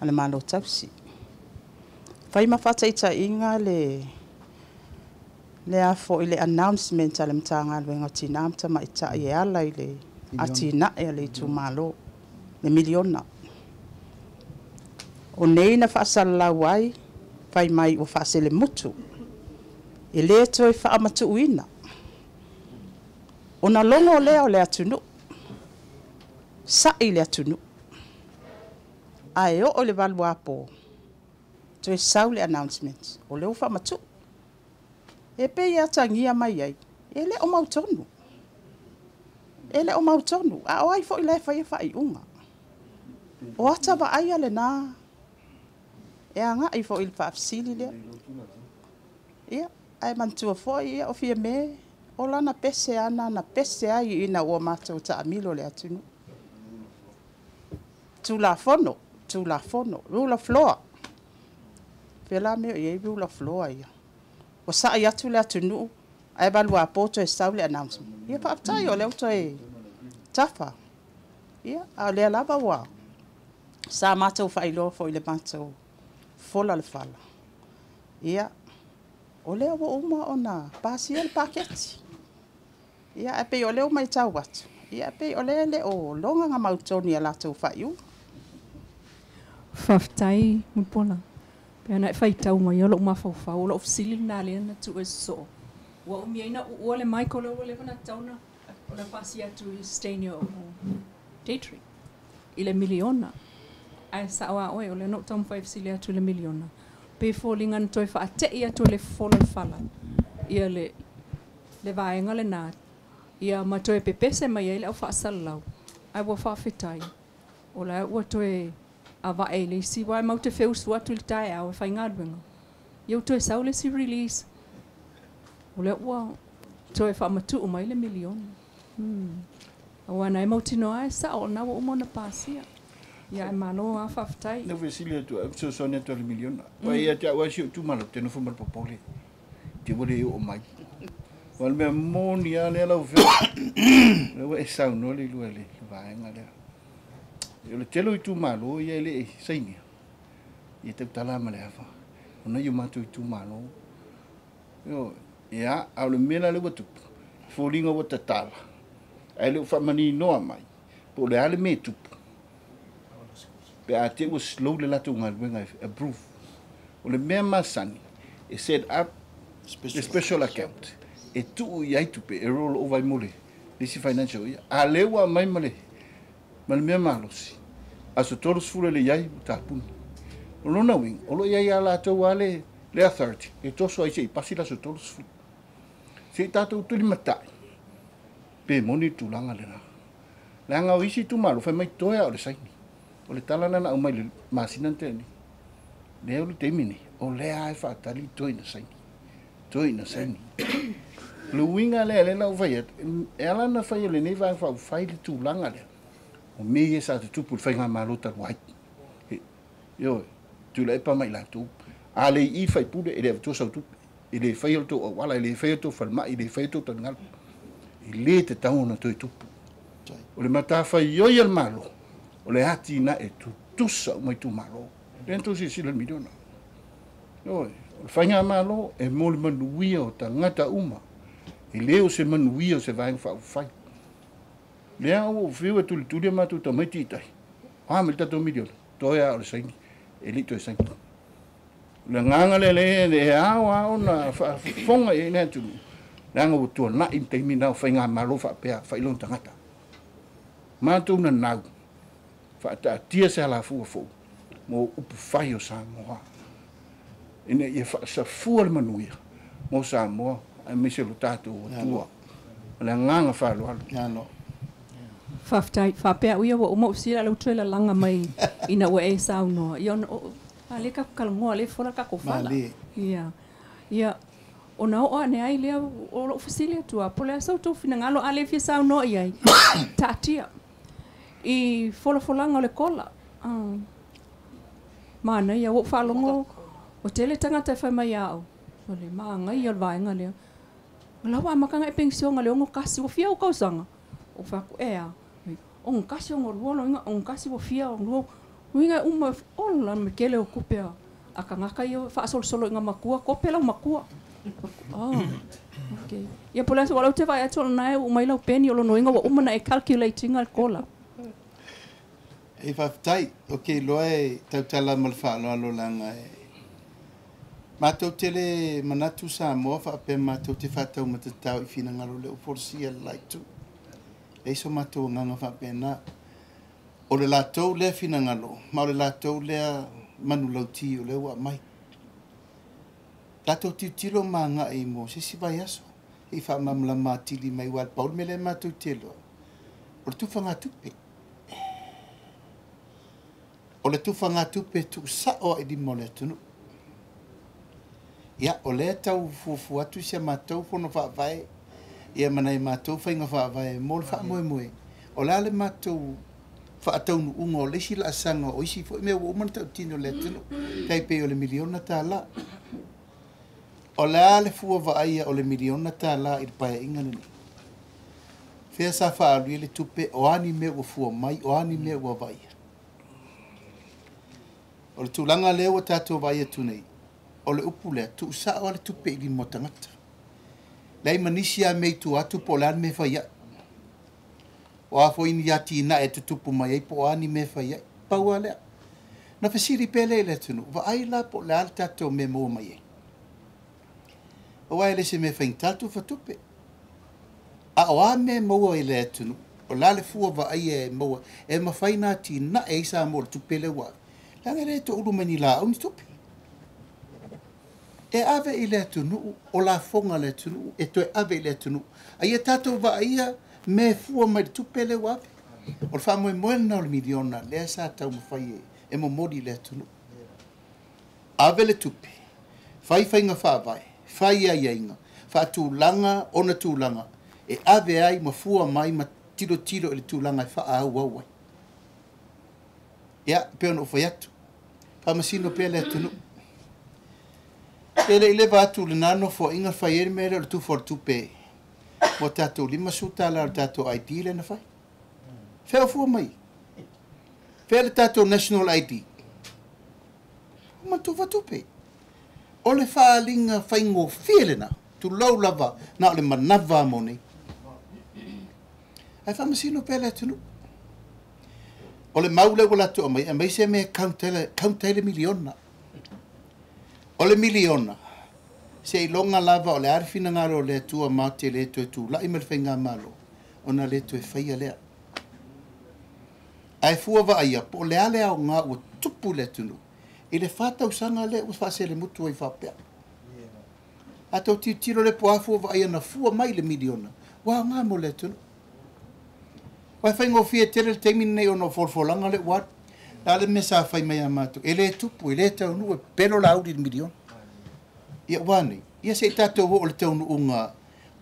le Malo tausi. Fai ma faataitaiga le le a foi le announcement a le Matagaluega o Tina ma Tamaitai e ala i le atinae a le itumalo, le miliona. O nei na faasalalau ai, fai mai ua faaselemutu, e le toe faamatuuina. Ona logo lea o le atunuu, sa'i le atunuu, ae oo i le 8 apo, toe sau le announcement, o lea ua faamatuu. E pei e atagia mai ai, e le o mautonu. E le o mautonu, a o ai foi la e faia faaiuga. O ata vaaia lena e agai foi i le faafesili lea. Ia, ae manatua foi ia, o Fiame, o lana pese ana na pese ai ina ua matou taamilo i le atunuu. Tulafono, Tulafono, rule of law. Fela mea o i ai rule of law ia. Ua sa'i atu le atunuu, ae 8 apo toe sau le announcement. Ia faafetai o lea ua toe tafa. Ia, a o lea lava ua sa matou faailoa foi i le matou fola le fala. Ia, o lea ua uma ona pasia le paketi. Ia, ae pei o lea ua matau atu, ia pei o lea e le o loga ngā mautonu i a latou faaiuga. Faafetai Mulipola. Pe ana e faitau mai o lou mafaufau, o lou fesili lena lea na tuu e sosoo. Ua umia ai na uua le Michael ua leva na tatau ona pasia atu i Stania o Detry i le miliona. Ae sao a oe, o lea na ou taumafai e fesili atu i le miliona. Pe foliga na toe faatei atu e le fofola le fala ia le vaega lena ia ma toe pepese mai ai le au faasalalau. Ae ua faafetai, o la ua toe avae i le isi, aua e matou te feusu atu i le taeao e faigaluega. Ia ua toe sau le isi release, o lea ua toe faamatuu mai le miliona. Aua na e mautinoa e sao, o lena ua uma ona pasia. Ia ae malo lava faafetai. Na fesili atu, e fesoasoani atu i le miliona. Ua ia te au ai si ou itumalo, ou te nofo ma le popole. Te ua le oo mai. O le mea moni lava lea lau Afioga. Lea ua e saunoa le lua i le vaega lea. O le tele o itumalo ia e le i sainia. Ia tautala ma le afa. O nai o matou itumalo. Ia, a o le mea la lea ua tupu, foliga ua tatala, ae le o faamaninoa mai, po o le a le mea e tupu. Pe a te ua slow le latou galuega e approve. O le mea masani, e set up le special account, e tuu i ai tupe, e roll over ai mo le isi financial year. A lea ua aumai ma le mea malosi, aso 30 e le i ai ua tapuni. O lona uiga, o lo o i ai ia latou lava le authority, e toso ai se i pasi le aso 30. Se i tatou tulimatai, pe moni le tulaga lena. Leaga o isi itumalo, fai mai toe lava o le saini. O le tala lena na aumai i le masina na tea nei. Lea o le taimi nei, o lea lava e faatali toe ina saini. Toe ina saini. O le uiga lea lea na ou fai atu, e ala ona fai e lenei vaega faaupufai le tulaga lea, o mea ia sa tutupu i le faigamalo talu ai. Ioe, Tuilaepa ma i latou. A le i faipule, e le avatua sau tupe. E le faia le tou auala, e le faia le tou falemai, e le faia le tou taligalu. E le tatau ona toe tupu. O le matafaioi a le Malo, o le atinae tutusa uma itumalo. Lea na tou silasila i le miliona. Ioe, o le faigamalo e mo le manuia o tagata uma. E le o se manuia o se vaega faaupufai. Lea ua ou fiu e tulituli a matou tamaiti i tai. A ma le tatou miliona, toe lava o le saini, e le i toe saini. O le agaga lea lea e ao lava ona faafofoga i ai le atunuu, leaga ua tuanai le taimi lena o faigamalo faapea, faailoga tagata. Matou nanau, faataatia se alafua fou mo upufai o Samoa, ina ia faasafua le manuia mo Samoa, aemaise lo tatou Atua. O le agaga faaaloalo. Faafetai, faapea au ia ua uma ou fesili, a o lea ua toe lalaga mai ina ua e saunoa. Ia ona o, a lea tatou talanoa, lea e fola tatou fala. Ia, ia, ona oo ane ai lea o lou fesili atu lava, po o le a sa outou finagalo, a le fia saunoa i ai, taatia i folafolaga o le kola. Manaia, ua ou faalogo, ua tele tagata e fai mai ia au, o le magaia o le vaega lea. O la ua amata ona e penisione i le 61, ua fia ou tausaga? Ou fai atu, e a? 61, 62, lona uiga 61 ua fia, 62, uiga e uma, ola me tele o tupe a tagata ia faasolosolo ina matua, tope lau matua. Oh, okay. Ia po o le a se, aua o lea ou te vaai atu o lena e uu mai lau peni, o lona uiga ua uma ona e calculate ina le kola. E faafetai, ou te iloa e tautala ma le faaaloalo leaga e matou te le manatu Samoa faapea matou te faataumatatao i finagalo o lea ua folasia e le la itu. Leai so matou agaga faapena. O le latou lea finagalo ma o le latou lea manulauti o lea ua aumai. Tatou tilotilo ma agai mo se isi vaiaso se i faamalamalama atili mai aua e pau le mea lea matou te iloa, o le tufagatupe. O le tufagatupe e tuusao lava i lima o le atunuu. Ia, o lea e tau fuafua atu si a matou fono faavae ia ma nai a matou faiga faavae mo le faamoemoe, o le a le matou faataunuuga o le isi laasaga o isi foi mea ua uma ona tautino i le atunuu, e tai pei o le miliona tala. O le a le fua vaaia o le miliona tala i le Paeaiga lenei? Fea sa faaalu ai le tupe, o a ni mea ua fua mai, o a ni mea ua vaaia? O le tulaga lea ua tatou vaai atu nei, o le upu lea, tuusao lava le tupe i lima o tagata. Leai ma nisi lava mea i tua atu po o le a le mea e fai ai. O a foi ni atinae e tutupu mai ai po o a ni mea e fai ai. Pau lava lea. Na fesili pea lea i le atunuu, vaai la po o le a le tatou mea e maua mai ai. Aua e le se mea faigata le tufa tupe. A o a mea e maua i le atunuu, o le a le fua vaaia e maua, e mafai ona atinae ai Samoa i le tupe lea ua ave, leaga e le toulu mai ni laau ni tupe. E ave i le atunuu, o lafoga a le atunuu e toe ave i le atunuu. A ia tatou vaaia mea e fua mai i le tupe lea ua ave. O le faamoemoe lena o le miliona lea sa taumafai e momoli i le atunuu. Ave le tupe, fai faiga faavae, fai aiaiga, faatulaga ona tulaga e ave ai ma fua mai ma tilotilo i le tulaga e faaauau ai. Ia, e pei ona ou fai atu, faamasino pea le atunuu. E le i leva atu lena nofoaiga fai ai le mea lea o le tufa o le tupe mo tatou $50 o le tatou ID lea na fai. Fea o fua mai? Fea le tatou National ID? Ma tufa tupe. O le faaaliga faigofie lena, tulou lava, na o le manava mo nei. Ae faamasino pea le atunuu. O le mau lea ua latou aumai, aumai se mea e count ai le miliona. O le miliona, seiloga lava o le a le finagalo o le Atua matou te le toe tulai ma le faigamalo, ona le toe faia lea. Ae fua vaaia po o le a le aoga ua tupu i le atunuu i le 4 tausaga lea ua faaselemutu ai faapea. A tou tilotilo lea po o a fua vaaia na fua mai le miliona, ua aoga mo le atunuu. Aua e faigofie tele le taimi lenei ona o folafolaga lea ua alu. O le a le mea sa fai mai ia matou? E le tupu, e le taunuu, e pelo Laauli i le miliona. Ia ua a nei? Ia se i tatou oo i le taunuuga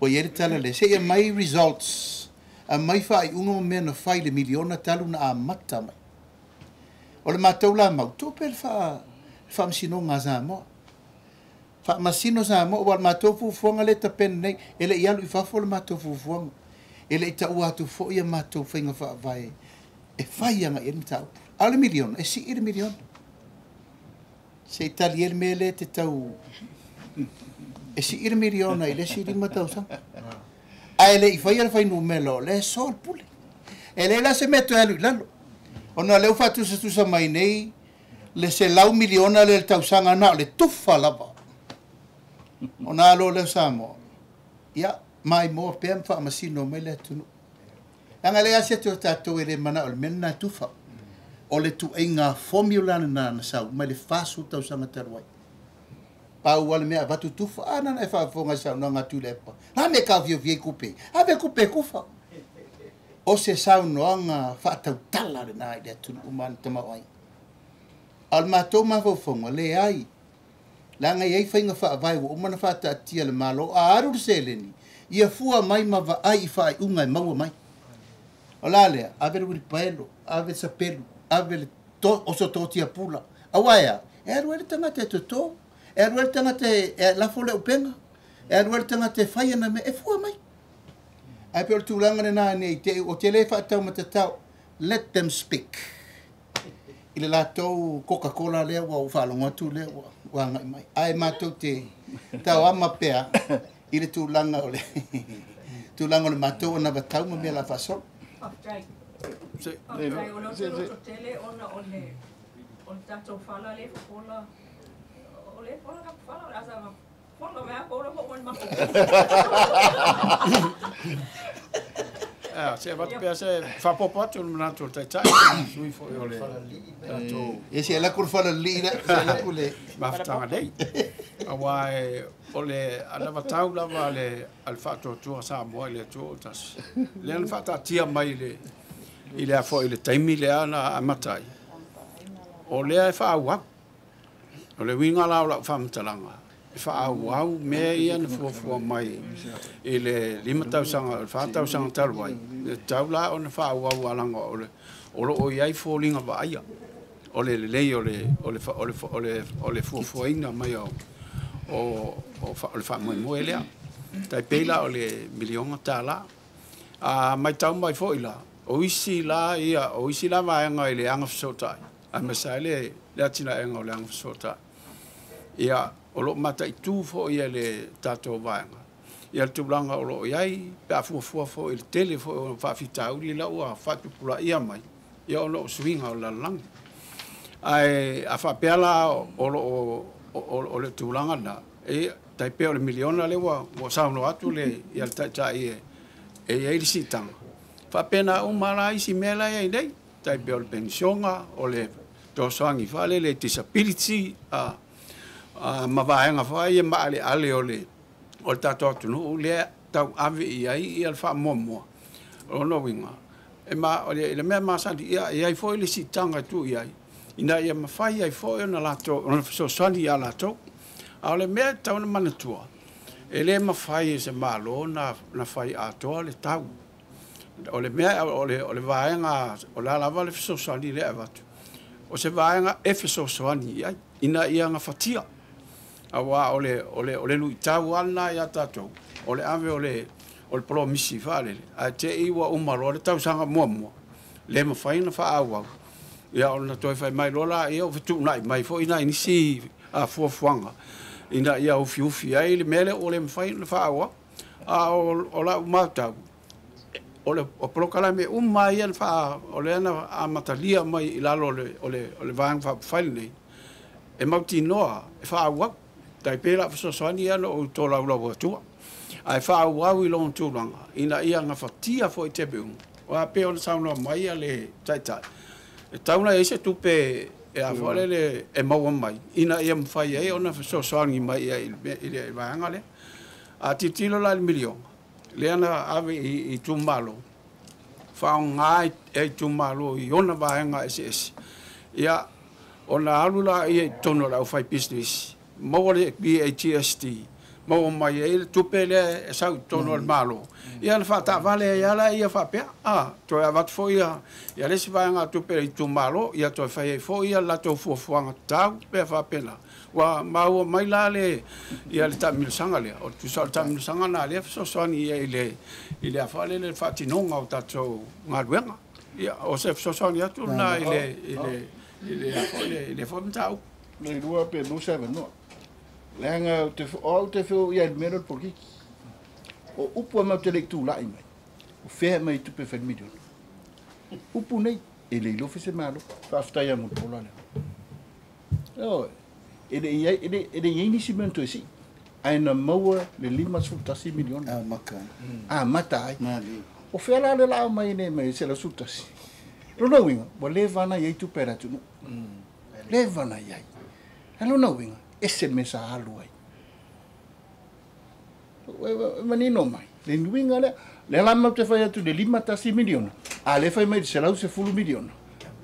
ua i ai le tala lea, se i aumai results, aumai faaiuga ma mea na fai i le miliona talu na amata mai. O le matou la mau, tuu pea le faamasinoga a Samoa. Faamasino Samoa, aua o le matou fuafuaga lea e tapena nei, e le i alu i fafo le matou fuafuaga. E le i taua atu foi a matou faiga faavae e fai agai i ai le mataupu. A o le miliona, e sii le miliona. Se i tali ai le mea lea e te tau... E sii le miliona i le isi 5 tausaga. Ae le i faia le fuainumera o lea e soa le pule. E leai la se mea toe alu i lalo. Ona o lea ua faatusatusa mai nei le $100 miliona lea i le tausaga na o le tufa lava. Ona alo lea o Samoa, ia, maimoa pea ma faamasino mai le atunuu. Leaga e leai lava se atu o tatou e le manao i le mea lena e tufa. O le tuaiga formula lena na sau mai le 40 tausaga talu ai. Pau lava le mea avatu tufa, a na ona e faafofoga i saunoaga a Tuilaepa. Na mea e taofiofi ai kupe? Ave kupe e tufa. O se saunoaga faatautala lena i le atunuu ma ana tamaoaiga. A o le matou mafaufauga, leai. Leaga e i ai faiga faavae ua uma ona faataatia e le Malo, a alu le seleni, ia fua mai ma vaai i faaiuga e maua mai. O le a lea? Ave le uilipaelo, ave le sapelu, ave le oso totia pula. Aua e a? E alu ai le tagata e toto, e alu ai le tagata e lafo le upega, e alu ai le tagata e fai ana mea, e fua mai. Ae pei o le tulaga lena nei te i o te le faataumatatao, let them speak. I le latou Coca-Cola lea ua ou faalogo atu lea ua agai mai. Ae matou te tauama pea i le tulaga o le tulaga o le matou anavatau ma mea o le a faasolo. Faafetai. Faafetai ona ou te loto tele ona o le o le tatou fala lea e fofola o lea e fofola tatou fala o le a saga fofola mai lava po o le oo mai i le matou. Se avatu pea se faapopo atu le manatu o le Taitai, sui fo'i o le tatou E se ala ku falalii le se ala ku le mafutaga nei. Auā e o le anavatau lava le a le faatuatua Samoa i le Atua o tasi. Lea na faataatia mai i le i le afo'i le taimi lea na amata ai. O lea e faaauau. O le uiga la o lau faamatalaga, e faaauau mea ia na fuafua mai i le 5 tausaga, o le 4 tausaga talu ai, e tatau la ona faaauau alaga o le o loo i ai foliga vaaia o le lelei o le o le o le o le o le fuafuaina mai o le faamoemoe lea. Tai pei la o le miliona tala. A mai tau mai foi la, o isi la ia, o isi la vaega i le agafesootai, aemaise ai le atinaega o le agafesootai. Ia, o loo mataitu foi e le tatou vaega. Ia le tulaga o loo i ai, pe a fuafua foi i le tele foi o faafitauli la ua faatupulaia mai, ia ona o suiga o le lalolagi. Ae a faapea la o loo o le tulaga na, e tai pei o le miliona lea ua saunoa atu le ia le Taitai e i ai le siitaga. Faapena uma la isi mea la e i ai nei, tai pei o le penisiona, o le fesoasoani faalele disability, ma vaega foi ia maaleale o le tatou atunuu lea tau ave i ai ia le faamuamua. O lona uiga, e ma, o le mea masani, ia, e ai foi le siitaga e tuu i ai, ina ia mafai ai foi ona latou, ona fesoasoani ia latou. A o le mea e tatau ona manatua, e le mafai e se Malo na fai atoa le tau. O le mea, o le vaega, o le a lava le fesoasoani lea e avatu, o se vaega e fesoasoani i ai, ina ia gafatia. Auā o le luitau lava lena ia tatou, o le ave o le polomisi faalele, ae te'i ua uma loa le tausaga muamua, le mafai ona faaauau. Ia ona toe fai mai loa laia o fetuunai mai foi nai nisi fuafuaga, ina ia ufiufi ai le mea lea ua le mafai ona faaauau. A o lau matau, o le polokalame uma ia o lea na amatalia mai i lalo o le Vaega Faaupufai lenei, e mautinoa e faaauau. Tai pei la fesoasoani ia na ou tolaulau atua, ae faaauau i lona tulaga ina ia gafatia foi taimi uma. Aua pei ona saunoa mai ia le Taitai, e tatau ona i ai se tupe e a foi lele e maua mai ina ia mafai ai ona fesoasoani mai i le vaega lea. A tilotilo la i le miliona lea na ave i itumalo, faaaoga e itumalo i ona vaega eseese, ia ona alu la ia i totonu o le aufai business, maua le VAGST, maua mai ai le tupe lea e sau i totonu o le Malo. Ia na faataavale ai lava ia faapea, toe avatu foi ia le isi vaega tupe i itumalo, ia toe fai ai foi ia latou fuafuaga tatau pea faapena. Ua maua mai la le ia le taamilosaga lea, o le tusa o le taamilosaga na lea fesoasoani ia i le afale le faatinoga o tatou galuega. Ia o se fesoasoani atu lena i le foi mataupu. Le lua pe mo se avanoa. Leaga o te feo ia le mea o le polokiki. O upu a mau te le tula'i mai. O fea mai tupe fai miliona. Upu nei, e le iloa se malo. Faafetai ia mo le pola lea. O, e le i ai nisi mea na toe sii. Ae na maua le 51 miliona. A mata. A mata ai. O fea la le lao mai nei mai se la sutasi. Lona uiga, ua leva na i ai tupe a le atunuu. Leva na i ai. Ae lona uiga, ese le mea sa alu ai. E manino mai. Le nuiga lea, lea la mau te fai atu le 51 miliona, a le fai mai le 110 miliona.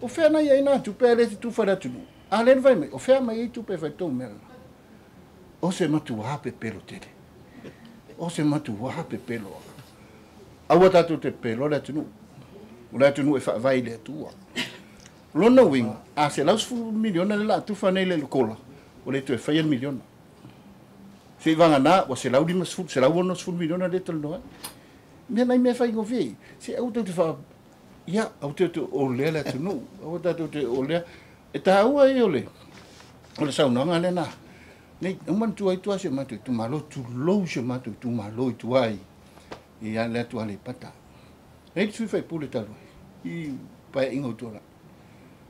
O fea na i ai nā tupe a le te tufa le atunuu. A le fai mai, o fea mai ai tupe fai tō mea lena. O se matuā pepelo tele. O se matuā pepelo. Aua tātou te pepelo le atunuu. O le atunuu e faavai le Atua. Lona uiga, a 110 miliona le la tufa nei le kola, o le toe faia le miliona. Se i vagana, ua 150, 160 miliona le talanoa ai. Mea nai mea faigofie ai. Se aua tatou te faa... Ia, aua tatou te olea le atunuu. Aua tatou te olea. E tāua ai o le saunoaga lena. Nei, o manatua ai tua si o matou itumalo, tulou si o matou itumalo i tua i le atu Aleipata. Nei le sui faipule talu ai, i paeaiga o tua la.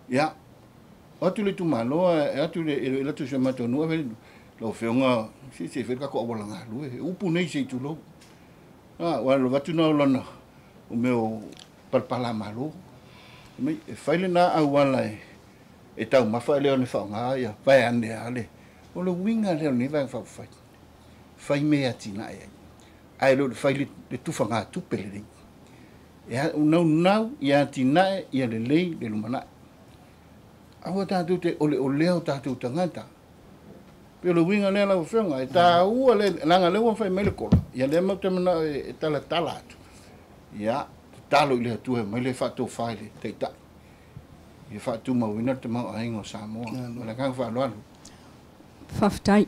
Ia, o atu le itumalo, e atu le atu si o matou nuu, lau afioga, se fai le kako auala galue, upu nei se i tulou. Ua lo vatu na o lana, o mea o palapalamālō. Mai e fai lenā auala e taumafa e le ona faaaogā ia vaeane a le o le uiga lea o lenei Vaega Faaupufai, fai mea e atinae ai, ae le o le fai le tufagatupe lelei. E unaunau ia atinae ia lelei le lumanai. Aua tatou te oleolea o tatou tagata. Pe o le uiga lea lau Afioga, e taua le leaga lea ua fai mai le kola, ia lea matou te manao e talatala atu. Ia, tatalo i le Atua e aumai le faatofa i le Taitai, ia faatumauina le tamaoaiga o Samoa. Ma le agaga faaaloalo. Faafetai.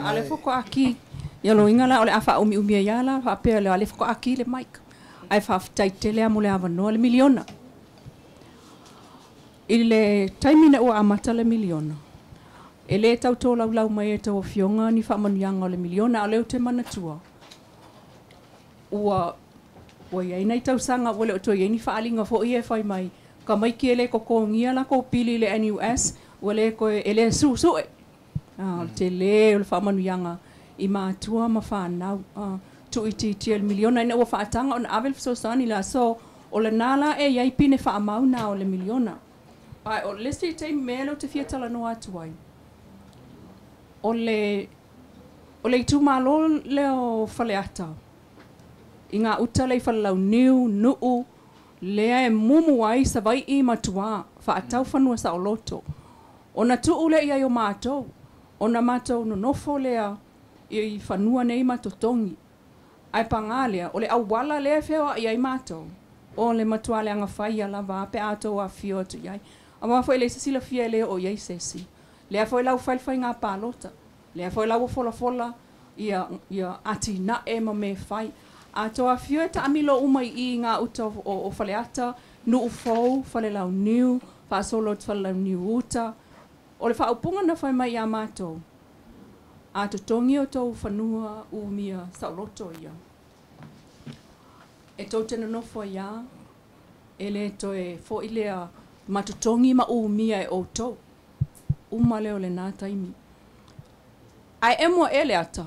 Ale faatoa ki ia loiga la o le a faaumiumi ai lava la faapea le ale faatoa ki le mic. Ae faafetai tele mo le avanoa le miliona. I le taimi na ua amata le miliona, e lē tautolaulau mai e tau afioga ni faamanuiaga o le miliona, a o lea ou te manatua ua iai nai tausaga ua le o toe iai ni faaaliga fo'i e fai mai tamaiti e lē totogia latou pili i le NUS ua lē toe e lē su'usu'e. O le telē o le faamanuiaga i matua ma fanau tu'uitiitia i le miliona ina ua faataga ona ave le fesoasoani le aso o lenā la e iai pine faamau na o le miliona. Ae o le isi taimi mea lea ou te fia talanoa atu ai o le itumalo lea o Faleata i ngā uta lea i Falelauniu, Nu'u, lea e mumu ai Savai'i ma tua faatau fanua saoloto. Ona tu'u lea i ai o matou, ona matou nonofo lea i fanua nei ma totogi. Ae pagā lea, o le auala lea e feoa'i ai matou, o le matua leaga faia lava pe a outou afifio atu i ai. Aua foi e leai se silafia e le oo i ai se isi. Lea foi la ua fai le faiga palota, lea foi la ua folafola ia atinae ma mea e fai. A outou afifio e taamilo uma i i ngā uta o Faleata, Nu'u Fou, Falelauniu, faasolo atu Falelauniu uta. O le faaupuga na fai mai iā matou, a totogi o tou fanua umia saoloto ia. E tou te nonofo ai lava, e le toe fo'i lea ma totogi ma umia e outou. Uma lea o lenā taimi. Ae emo aʻe le ata,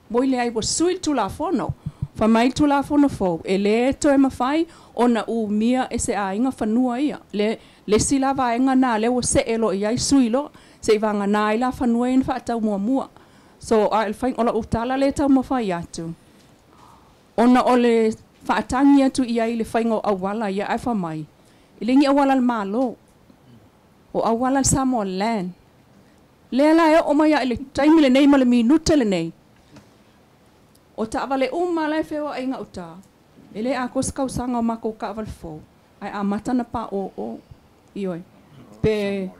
moi leai ua sui le Tulafono. Fai mai le Tulafono fou, e lē toe mafai ona umia e se aiga fanua ia. Le isi la vaega na lea ua se'e loa i ai sui loa, se'i vagana ai la fanua ia na faatau muamua. So, a o le faiga o la'u tala lea e taumafai atu, ona o le faatagi atu i ai i le faiga o auala ia ae fai mai, e le ni auala a le Malo, o auala a le Samoa Land. Lea la e oo mai lava i le taimi lenei ma le minute lenei, o taavale uma la e feoa'i i gauta, e lē atoa se tausaga o matou taavale fou, ae amata ona paʻōʻō. Ioe. Pe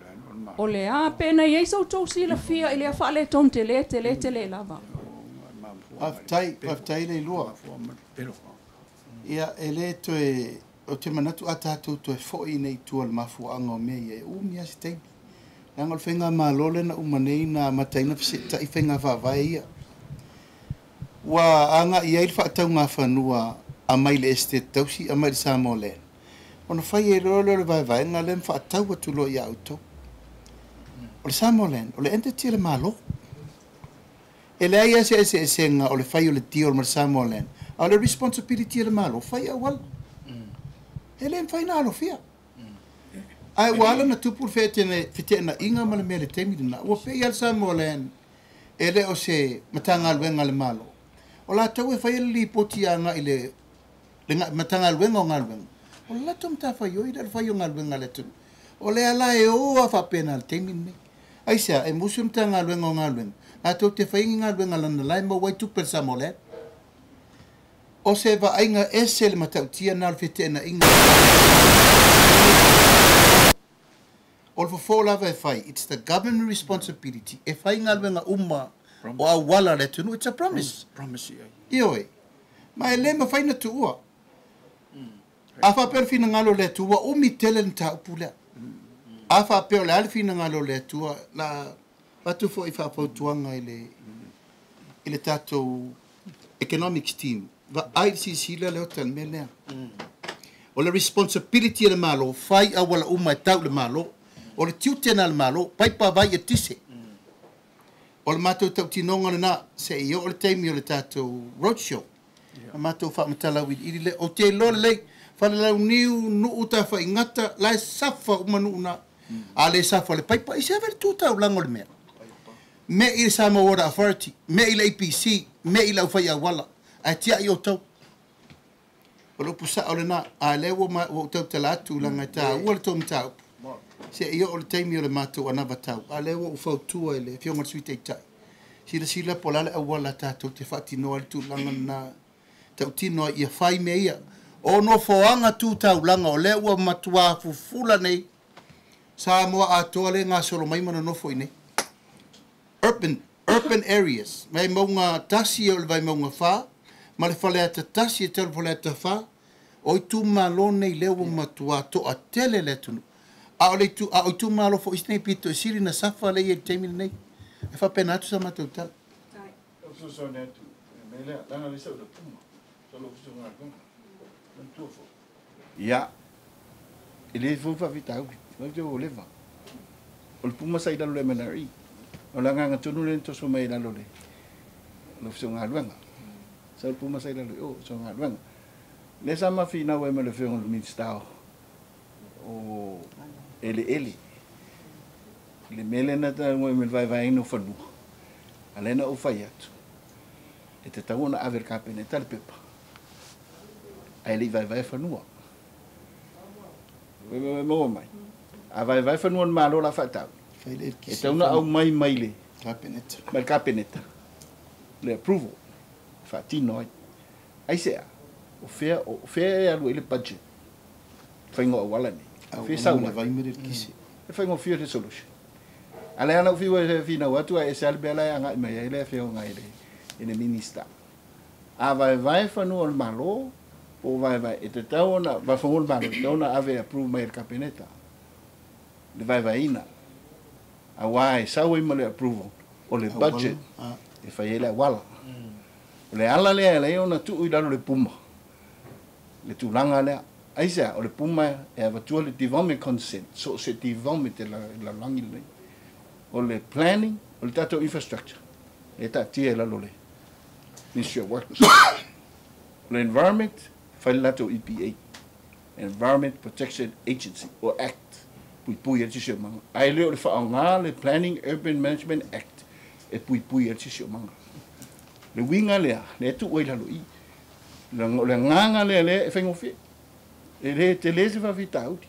o le a pe na i ai so outou silafia i lea faaletonu telē telē telē lava. Faafetai, faafetai Leilua. Ia, e le toe, ou te manatu a tatou toe foi nei i tua i le mafuaaga o mea ia, e umi lava se taimi. Leaga o le faigamalo lea na uma nei na amata ai ona feseetai faiga faavae ia. Ua agai ai le faataugafanua a mai le Esetete Tausi a mai le Samoa Land, ona fai ai loa lea o le vaevaega lea ma faatau atu loa ia outou. O le Samoa Land, o le entity a le Malo. E leai lava se eseesega o le fai o le deal ma le Samoa Land, a o le responsibility a le Malo, fai auala. E le mafai ona alofia. Ae ua ala ona tupu le feteenaiga ma le mea i le taimi lena, ua pei lava le Samoa Land e le o se Matagaluega a le Malo. O latou e faia le lipoti agai i le Matagaluega o Galuega, o le latou matafaioi lea o le fai o galuega a le atunuu. O lea la e o lava faapena i le taimi lenei. Aisea? E musu le Matagaluega o Galuega, latou te faia ni galuega leaga o la e maua ai tupe a le Samoa Land. O se vaaiga ese le matautia lena o le feteenaiga. O le fofo lava e fai, it's the government responsibility e fai galuega uma o auala a le atunuu, it's a promise. Ioe. Ma e le mafai ona tuua. A faapea o le finagalo o le Atua, ua umi tele le mataupu lea. A faapea o le a le finagalo o le Atua, la avatu foi faafautuaga i le i le tatou economics team, vaai le silasila lea o le mea lea. O le responsibility a le Malo, fai auala uma e tau i le Malo. O le tiute lena a le Malo, paipa, vai, eletise. O le matou tautinoga lena, seia oo le taimi o le tatou road show, ona matou faamatala auiliili lea. Ou te iloa lelei, Falelauniu, Nuu, Tafaigata, la e safa uma nuu na. A le safa le paipa, i se ave le tu taulaga o le mea. Mei i le Samoa Water Authority, mei i le APC, mei i le aufai auala, ae tiai outou. O le upu sao lena, a lea ua ou tautala atu leaga e taua le tou mataupu, seia oo le taimi o le matou anavatau, a lea ua ou fautua i le Afioga i le Sui Taitai, silasila po o le a le auala tatou te faatinoa ai le tulaga lena, tautino ai ia fai mea ia. O nofoaga tu taulaga o lea ua matua fufula nei Samoa atoa lea e gasolo mai ma nonofo i inei. Urban, urban areas, Vaimauga 1 o le Vaimauga 4, ma le Faleata 1 e tau i le Faleata 4, o itumalo nei lea ua matua toatele le atunuu. A o le itu, a o itumalo foi isi nei pito i sili na safa lea e i ai i le taimi lenei. E faapena atu sa matou tala. Lau fesoasoani atu i le mea lea, leaga o lea sa ou le puma, sa lou ofisa o galuega, manatua foi. Ia, e le fou faafitauli, matou te o leva. O le puma sa i lalo o le MNRE. O le agaga tonu lea na toso mai ai i lalo o le Ofisa o Galuega. Sau le puma sa i lalo i o, Ofisa o Galuega. Lea sa ma finau ai ma le Afioga i le Minisita o Eleele i le mea lea na taua ai ma le vaevaeina o fanua, a lea na ou fai atu, e tatau ona ave i le Kapeneta le pepa, ae le i vaevae fanua. Maua mai. A vaevae fanua o le Malo la faatau, e tatau ona aumai mai le mai le Kapeneta le approval e faatino ai. Aisea? O fea, o fea e alu ai le budget faiga o auala nei? O fea e sau ai? E faigofie le solution. A lea na ou fiu e finau atu ae ese lava le mea la e agai mai ai le afioga i le Minista. A vaevae fanua o le Malo, po o vaevae, e tatau ona, fanua o le Malo, e tatau ona ave e approve mai e le Kapeneta le vaevaeina, aua e sau ai ma le approval o le budget e fai ai le auala. O le ala lea e ala ai ona tuu i lalo le puma, le tulaga lea. Aisea, o le puma e avatua le development consent, so o se development i le lalolagi lenei. O le planning, o le tatou infrastructure, e taatia i lalo o le Ministry of Works. O le environment, fai le latou EPA, Environment Protection Agency, o Act, puipui ai le siosiomaga. Ae le o le faaaoga le Planning Urban Management Act e puipui ai le siosiomaga. Le uiga lea, lea e tuu ai i lalo i i. O le agaga lea lea e faigofie. E le tele se faafitauli.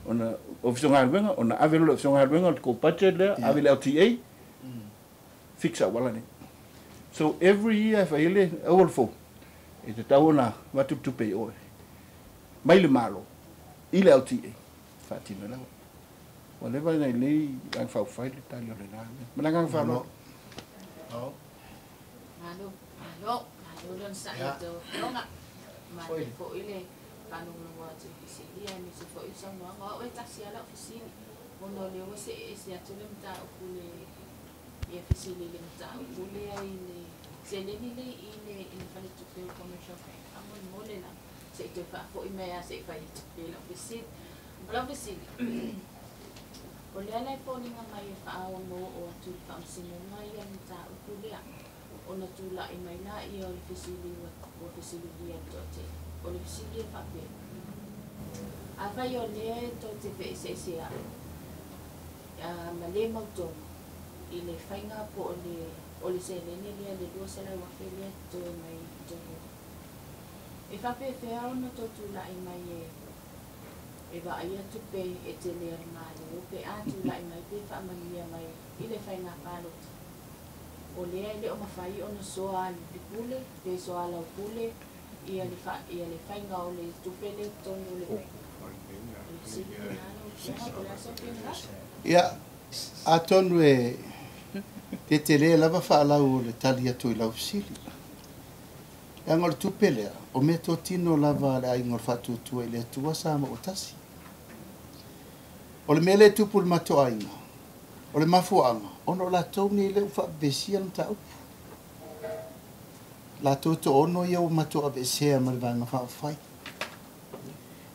Ona Ofisa o Galuega, ona ave loa le Ofisa o Galuega o le tou budget lea, ave i le LTA, fix auala nei. So every year e fai ai le auala fou, e tatau ona avatu le tupe i oe, mai le Malo, i le LTA, faatino ai le auala. Ua leva ona lelei Vaega Faaupufai le tali o le la mea. Ma le agaga faaaloalo. Malo, malo, malo le onosai o tou afioga. Malo foi le faalogologo atu i fesili aemaise foi o saunoaga. O au e tasi lava lau fesili, ona o lea ua see ese atu le mataupu le ia fesili i le mataupu lea i le seleni lea i le i le faletupe o Commercial Bank. Faamolemole lava se i toe faafoi mai lava se i fai atu pea lau fesili. O lau fesili, o lea la e foliga mai e faaono oo atu i le Faamasinoga ia le mataupu lea, ona tulai mai laia o le fesili ua fesiligia e le toatele. O le fesili e faapea, afai o lea e tou te feeseeseai ma le mautonu i le faiga po o le o le seleni lea le $200,000 lea e totoe mai i totonu e faapefea ona tou tulai mai e e vaaia tupe e tele a le Malo pe a tulai mai pe faamanuia mai i le faiga palota. O lea e le o mafai ona soa le pule pe soa lau pule ia le fa ia le faiga o le tupe lea i totonu o le bank. O le fesili lena lau afioga po o le a sou finagalo? Ia, atonu e tetele lava faalau o le tali atu i lau fesili. Leaga o le tupe lea, o meatotino lava a le aiga o le Faatuatua i le Atua sa maua tasi. O le mea lea e tupu i le matou aiga, o le mafuaaga, ona o latou nei lea ua faapepesia le mataupu. Latou e toaono ia ua matou aveesea ma le Vaega Faaupufai.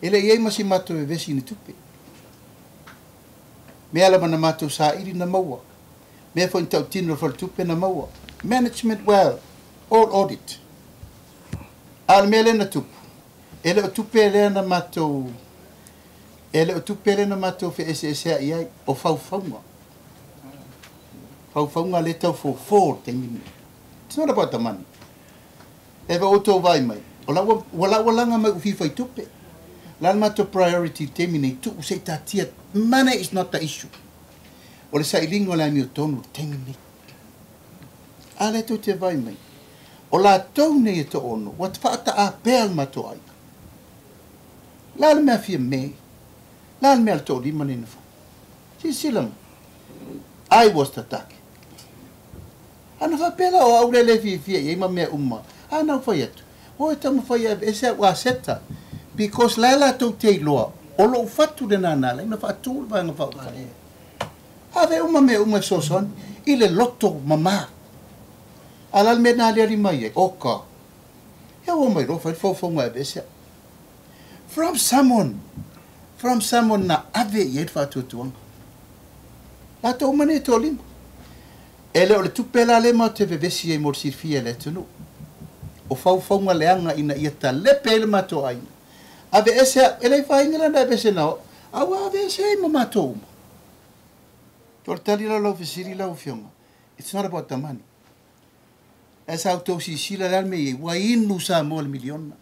E le i ai ma si matou vevesi i ni tupe. Mea lava na matou saili na maua, Mea foi tautino le faletupe na maua. Management well, all audit. A o le mea lea na tupu, e le o tupe lea na matou, e le o tupe lea na matou feeseesea'i ai, o faufauga. Faufauga lea tau fofo le taimi lenei. It's not about the money. E va outou vaai mai, o la ua, ua la ua laga mai ua fia faitupe. O le a le matou priority i le taimi lenei, tuu se i tatia. Money is not the issue. O le sailiga o le amiotonu i le taimi lenei. A lea tou te vaai mai, o latou nei e toaono ua faataapea le matou aiga. O le a le mea fia me? O le a le mea a le toalima nei na fai? Silasila mai. I was the target. A na faapea la o au lea e le fiafia i ai ma mea uma, a na ou fai atu, o e taumafai e aveese au aseta, because la e latou te iloa, o lou fatu lena na ala ai ona faatu le Vaega Faaupufai. Ave uma mea uma e fesoasoani i le loto mama. A o le a le mea na aliali mai ai? Oka. Ia ua omai loa fai le faufauga e aveese au. From someone, from someone na ave i ai le faatuatuaga. Latou uma nei e toalima. E le o le tupe la lea matou te vevesi ai mo le silafia e le atunuu. O faufauga leaga ina ia talepe ai le matou aiga. Aveese au, e le i fāiga la na aveese na o, a ua aveese ai ma matou uma. O le tali la o lau fesili lau Afioga, it's not about the money. Ae sa outou silasila le a le mea i ai, ua inu Samoa i le miliona.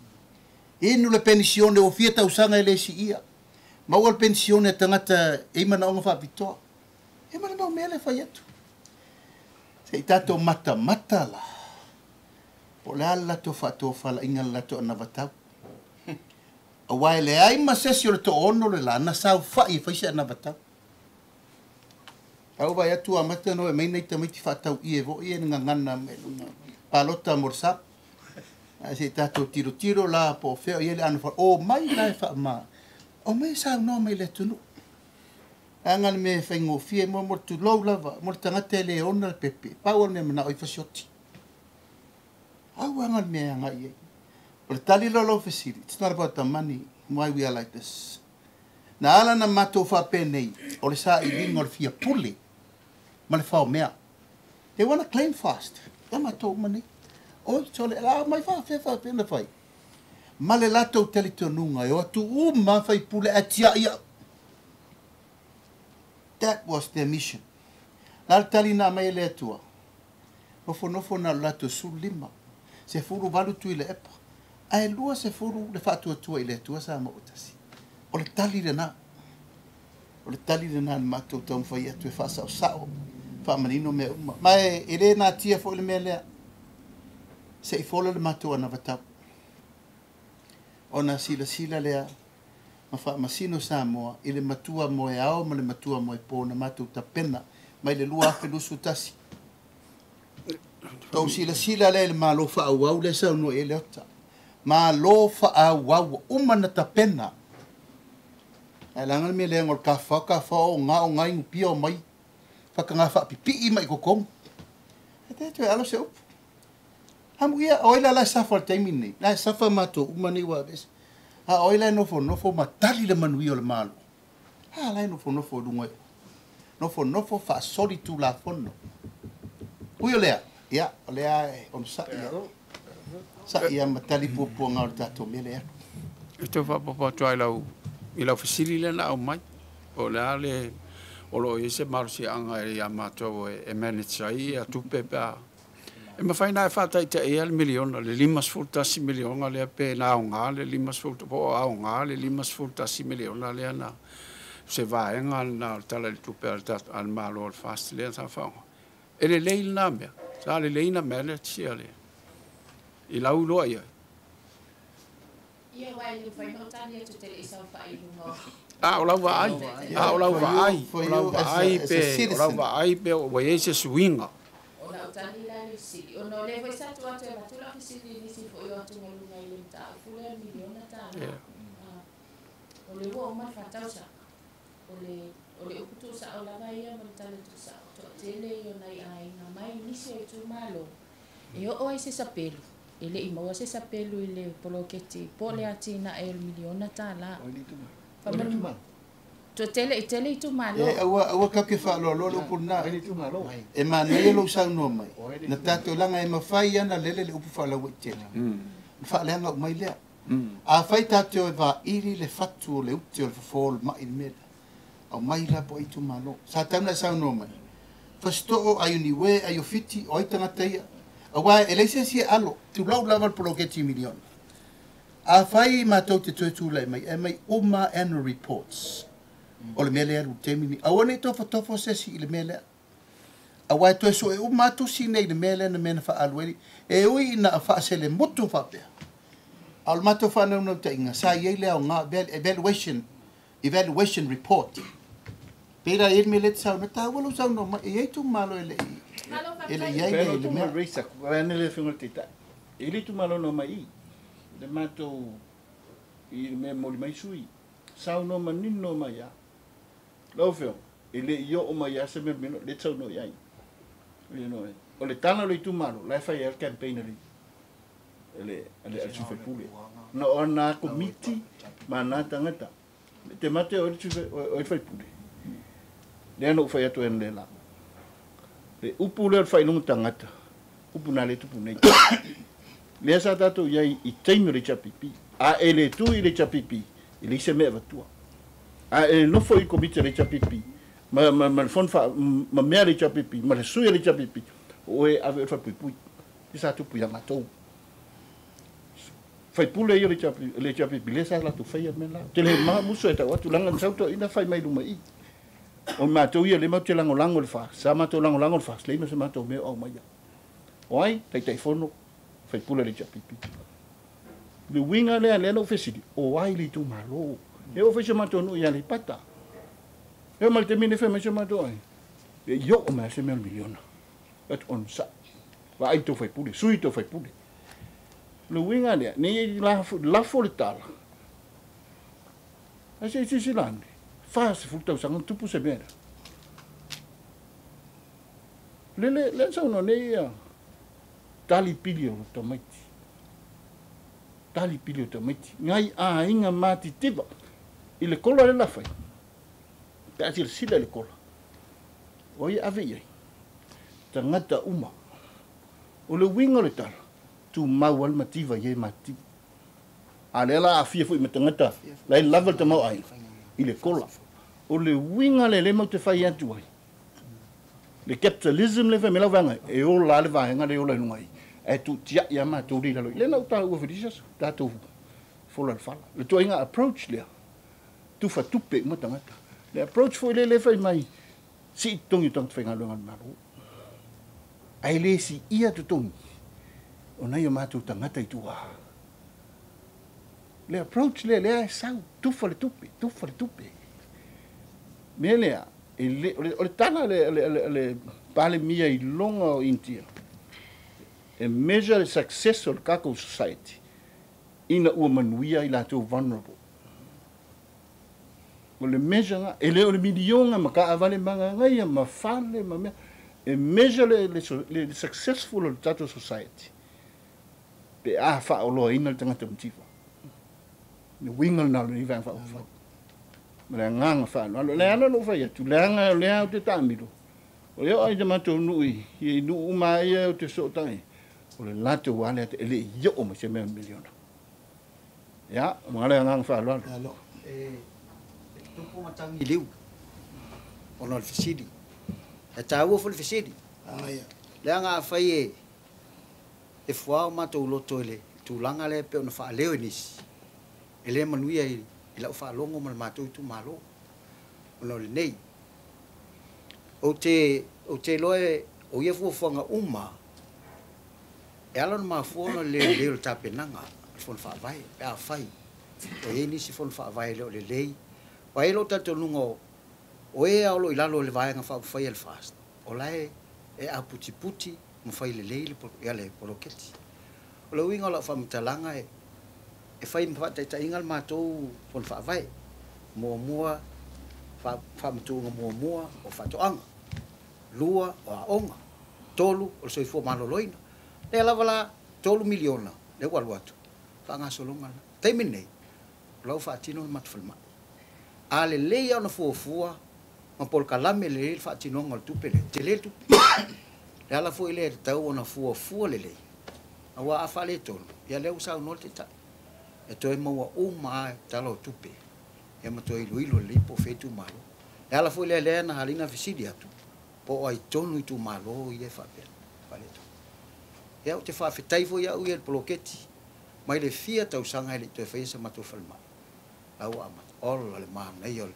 Inu le penisione ua fia tausaga e le siia. Maua le penisione a tagata e i manaoga faapitoa. Ia ma le mau mea lea e fai atu. Se i tatou matamata la, po o le a le latou faatofalaiga i le latou anavatau. Aua e leai ma se isi o le toaono le la na saofai e fai se anavatau. A ua vaai atu ua amata ona o e aumai nai tamaiti faatauie foi ia i le gagana mai luga palota mo le SAP. Ae se i tatou tilotilo la po o fea o i ai le ano omai la e faama, omai e saunoa mai i le atunuu. Leaga le mea e faigofie mo le tulou lava, mo le tagata e le ona le pepe, pau o le mea manao ai fasioti. Au aga le mea e agai i ai. O le tali la o lau fesili, it's not about the money, why we are like this. Na ala na matou faapenei, o le sailiga o le fia pule ma le faomea. They wanna claim fast. Ia matou uma nei. Oi, sole, la mai faafea faafea na fai. Ma le latou talitonuga e o atu uma faipule ae tiai au. That was their mission. La le tali na aumai e le Atua. Nofonofo na o le latou 15, 18 Tuilaepa, ae 20 le faatuatua i le Atua Samoa ua tasi. O le tali lena. O le tali lena na matou taumafai atu e faasaosao, faamanino mea uma. Ma e le natia foi le mea lea. Se i fola le matou anavatau. Ona silasila lea ma faamasino Samoa i le matua moeao ma le matua moepo na matou tapena mai le 2021. Tou silasila lea i le Malo faaauau lea e saunoa i ai Leota. Malo faaauau ua uma na tapena. Ae leaga le mea leaga o le kafao, kafao o ga o ga inupia o mai whakangā whaapipii mai kokomu. E te toe alo se upu. Amu ia, o ai la la e safa o le taimi nei. La e safa mātou uma nei ua avese. A o ai la e nofonofo ma tali le manuia o le Malo. A la e nofonofo i lunga i o. Nofonofo faasoli Tulafono. Ui o lea, ia, o lea e onosai ia. Sa'i ia ma tali puapuaga o le tatou mea lea e alu. E tau faaopoopo atu lava i lau, i lau fesili lea na aumai, po o le a le, o lo o i ai se malosiaga ia matou e manage ai tupe pe a e mafai ona e faataitaia le miliona, le $51 miliona lea pe na aoga le 50, po o aoga le $51 miliona lea na se vaega lena o le Tala i le Tupe a le Malo o le FAST lea sa faaaoga. E lelei lena mea, sa lelei na manage ia le i lau iloa i ai. Ia, aua e le mafai ona ou tali atu te le i saofai i luga o. A o lau vaai, a o lau vaai, o lau vaai pe, o lau vaai pe ua i ai se suiga. O lau tali la i le fesili, ona o lea foi sa tuu atu e avatu lau fesili i nisi foi o atugaluga i le mataupu lea o le miliona tala. O le ua uma le faatausaga, o le, o le upu tuusao lava ia ma le tala tuusao, toatele i o nai aiga mai nisi o itumalo e oo ai se sapelu, e le i maua se sapelu i le poloketi po o le atinae o le miliona tala. Faamolemole. Toatele i tele itumalo. E aua aua ka ke whaaloa le upu na. E manaia lou saunoa mai. Na tātou langa e mawhai ana lele le upu whaalaua i tele. Whaaleanga o mai lea. A whai tātou e vā iri le whatu o le ute o le fofo o le mai le mea. Au mai la po itumalo. Sa tauna saunoa mai. Fasito'o ai o Niue ai o Fiti o ai tagata ia. Auā e leai se isi e alo, tulou lava le poloketi miliona. Afai matou te toe tulai mai, e aumai uma annual reports o le mea lea e alu i le taimi lenei. Aua ne i tofotofo se isi i le mea lea. Auā e toe sue uma lava tusi nei i le mea lea na mea na faaalu ai, e ui ina faaselemutu faapea. A o le matou faanaunautaiga, sa i ai le aoga, evaluation, evaluation report. Pei la e i ai le mea lea e te saunoa, e taua lou saunoa mai, e i ai itumalo e le i, e le i i ai le, le mea. Raise aku, vaeane le Afioga i le Taitai. E i ai le itumalo na omai i i, le matou, i le mea e momoli mai sui, saunoa manino mai lava. Lau Afioga, e le i oo mai lava se mea o le mea lea e te saunoa i ai. O le tala o le itumalo, la e fai ai le campaign a le le le sui usufono. Na o ana komiti ma ana tagata. Te mate o le sui o le faipule. Lea na ou fai atu ai le la. Le upu lea o le faailoga tagata, upu na le tupu nei. Lea sa tatou i ai i taimi o le HRPP. A e le tu i le HRPP, e leai se mea e avatua. A e nofo i komiti a le HRPP, ma, ma, ma le fono fa, ma mea a le HRPP, ma le sui a le HRPP, o oe e ave oe i le falepuipui. Lea sa tupu ia matou. Faipule ia o le HRPP, lea sa latou faia le mea la. Ou te le ma musu e tau atu, leaga na sau toeaiina fai mai luma i i. O matou ia lea matou te lagolago i le FAST, sa matou lagolago i le FAST, leai ma se matou mea o aumaia. O ai? Taitaifono, faipule o le HRPP. Le uiga lea, lea na ou fesili, o ai le itumalo? E oo foi si o matou nuu i Aleipata. E oo mai le taimi lenei fai mai si o matou aiga, e i oo mai lava se mea o le miliona. Atu onosai, vaai i le tou faipule, sui i le tou faipule. O le uiga lea, ne i lafo le tala, ae se i silasila ane, 40 tausaga na tupu se mea lea. Le, le, lea na saunoa nei ia tali pili o tamaiti. Tali pili o tamaiti. Ngai aiga matitiva i le kola lea na fai. Pe a silasila i le kola, o ai e ave i ai? Tagata uma. O le uiga o le tala, tumau lava le mativa i e matitiva. A lea la aafia foi ma tagata la e lava le tamaoaiga i le kola. O le uiga lea lea matou te fai atu ai, le capitalism lea e fai mai lau vaega, e ola lava le vaega lea e ola i luga i i, ae tuutiai lava matou lea i lalo i i. Lea na ou taua foi i le isi aso, tatou fola i le fala. Le ituaiga approach lea, tufa tupe uma tagata. Le approach foi lea lea fai mai, sii totogi o tagata faigaluega a le Malo. Ae le siia totogi o nai o matou tagata i tua. Le approach lea, lea e sau, tufa le tupe, tufa le tupe. Mea lea, e le, o le tala a le, le, le Palemia i luga o India, e measure le success o le tatou society ina ua manuia i latou vulnerable. O le measure na, e le o le miliona ma taavale magagaia ma fale ma mea, e measure le, le, le successful o le tatou society pe a faaoloaina le tagata mativa. Le uiga lena o lenei Vaega Faaupufai. Ma le agaga faaaloalo. O le ala o lou fai atu, leaga o lea ou te taamilo, o lea o ai te matou nuu i, i nuu uma lava ia ou te sootaga ai, o le latou lava lea, e le i oo mai se mea o le miliona. Ia, ma le agaga faaaloalo. Malo. E tupu matagi liu ona o le fesili. E taua foi le fesili. Leaga afai e e fuao matou loto i le tulaga lea e pei ona faaleo e nisi, e le manuia i lau faalogo ma le matou itumalo ona o lenei. Ou te ou te iloa o ia fuafuaga uma e ala ona mafua ona o le le lelei o le tapenaga a le Fono Faavae pe afai o i ai nisi Fono Faavae e le o lelei. Aua e i ai lou talitonuga o e lava o lo o i lalo o le Vaega Faaupufai a le FAST, o la e e aputiputi ma fai lelei le le poloketi. O le uiga o lau faamatalaga e e fai ma faataitaiga le matou Fono Faavae. Muamua, faamatuuga muamua o faatoaga, lua o aoga, tolu o le soifua maloloina. Lea lava la $3 miliona lea ua alu atu, faagasologa lena. Taimi lenei, o la ua faatino le matou falemai. A lelei lava ona fuafua ma polokalame lelei le faatinoga o le tupe lea, tele le tupe. Le ala foi lea e tatau ona fuafua lelei, aua a faaletonu, ia lea ua saunoa le Taitai, e toe maua uma lava tala o tupe, ia ma toe iloilo lelei po o fea itumalo. Le ala foi lea lea na halina fesili atu, po o ai tonu itumalo ia e faapea, faaletonu. Ia ou te faafetai foi au ia i le poloketi, mai le fia tausaga e le i toe faia se matou falemai, la ua amata. Ola le manaia o le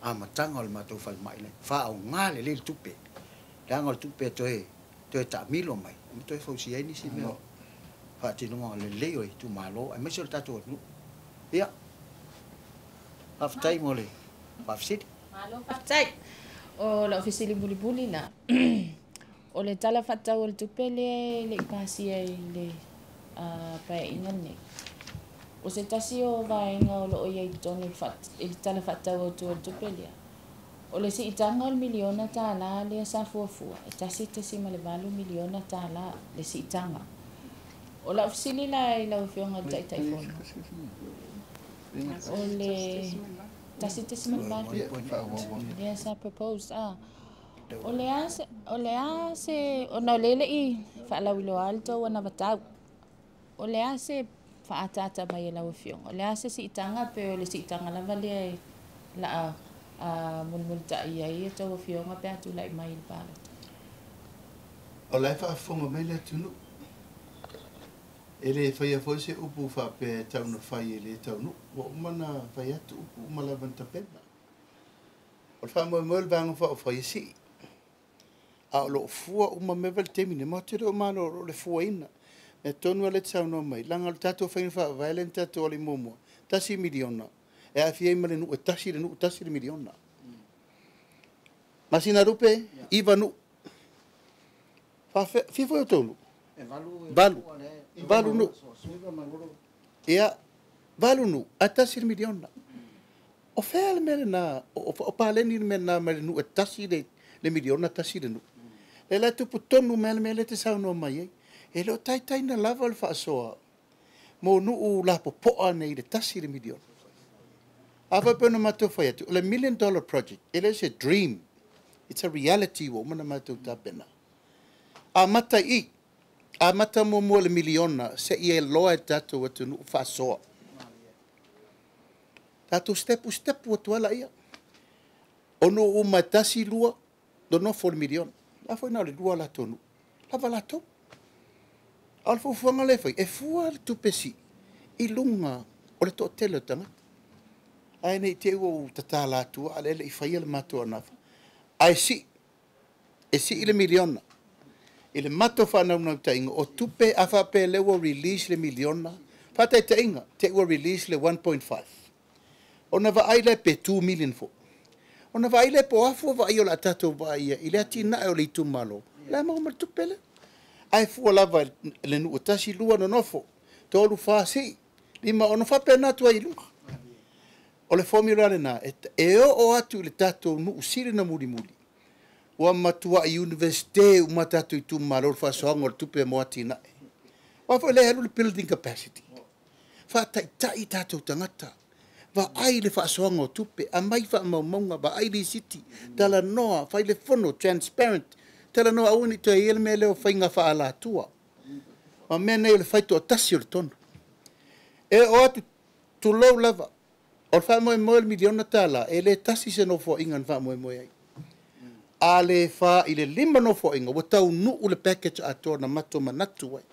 amataga o le matou falemai lenei, faaaoga lelei le tupe, leaga o le tupe e toe toe taamilo mai, ma toe fausia ai nisi mea o faatinoga lelei o itumalo, aemaise o le tatou atunuu. Ia, faafetai mo le faafesili. Malo faafetai. O lau fesili mulimuli la, o le Tala Faatatau o le Tupe lea e le i pasia i le Paeaiga lenei, o se tasi o vaega o lo o i ai i totonu i le Tala Faatatau Autu o le Tupe lea, o le siitaga o le miliona tala lea sa fuafua, e $1.8 miliona tala le siitaga. O lau fesili la i lau Afioga i le Taitaifono, o le 1.8 lea sa proposed, o le a se, o le a se, ona o lea e le i faalauiloa le tou anavatau, o le a se faaataata mai e lau Afioga, o le a se siitaga pe o le siitaga lava lea e laa mulimulitai ai a tou afioga pe a tulai mai i le palota? O la e faafofoga mai le atunuu. E le faia foi se upu faapea e tau na fai e le taunuu. Ua uma ona fai atu upu uma lava na tapena. O le faamoemoe o le Vaega Faaupufai e sii. A o loo fua uma mea le taimi nei, matou te le o malolo o le fuaina. Mea tonu lava lea e te saunoa mai, leaga o le tatou faiga faavae lea na tatou alu ai muamua, $1 miliona e aafia ai ma le nuu e tasi le nuu, tasi le miliona. Masina Lupe, 9 nuu. Faafea, fia foi o outou nuu? 8. 8 nuu. Ia, 8 nuu, ae tasi le miliona. O fea le mea lena, o paleni le mea lena mai le nuu e tasi le miliona, tasi le nuu. Le la tupu tonu mai le mea lea e te saunoa mai ai. E le o taitaina lava le faasoa mo nuu lapopoa nei le tasi le miliona. A faapea ona matou fai atu, o le $1 million project, e le o se dream, it's a reality ua uma ona matou tapena. Amata i i, amata muamua le miliona seia iloa e tatou atunuu faasoa. Tatou stepu stepu atu ai laia. O nuu uma e tasi, lua, nonofo le miliona. La foi na o le lua latou nuu. Lava latou. A o le fuafuaga lea e fai, e fua le tupe sii i luga o le toatele o tagata. Ae nei te i ua ou tatala atu a o lea e le i faia le matou anafa. Ae sii, e sii le miliona. I le matou faanaunautaiga, o tupe a faapea lea ua release le miliona, faataitaiga, te i ua release le 1.5. Ona vaai lea pe 2 million foi. Ona vaai lea po o a fua vaai o le a tatou vaaia i le atinae o le itumalo, la e maua ma le tupe lea. Ae fua lava le nuu e tasi, lua nonofo, tolu, fa, sii, lima, ono faapena atu ai i luga. O le formula lena, e oo atu i le tatou nuu sili na mulimuli, ua matuai universite uma tatou itumalo le faasoaga o le tupe mo atinae. Aua foi lea e alu le building capacity. Faataitai tatou tagata. Vaai le faasoaga o tupe, aumai faamaumauga, vaai lisiti, talanoa, fai le fono, transparent, talanoa aua ne i toe i ai le mea lea o faiga faaalatua. Ma mea nei o le faitoatasi o le tonu. E oo atu, tulou lava, o le faamoemoe o le miliona tala, e le tasi se nofoaiga na faamoemoe ai. A le 4 i le 5 nofoaiga, ua taunuu le package atoa na matou manatu ai.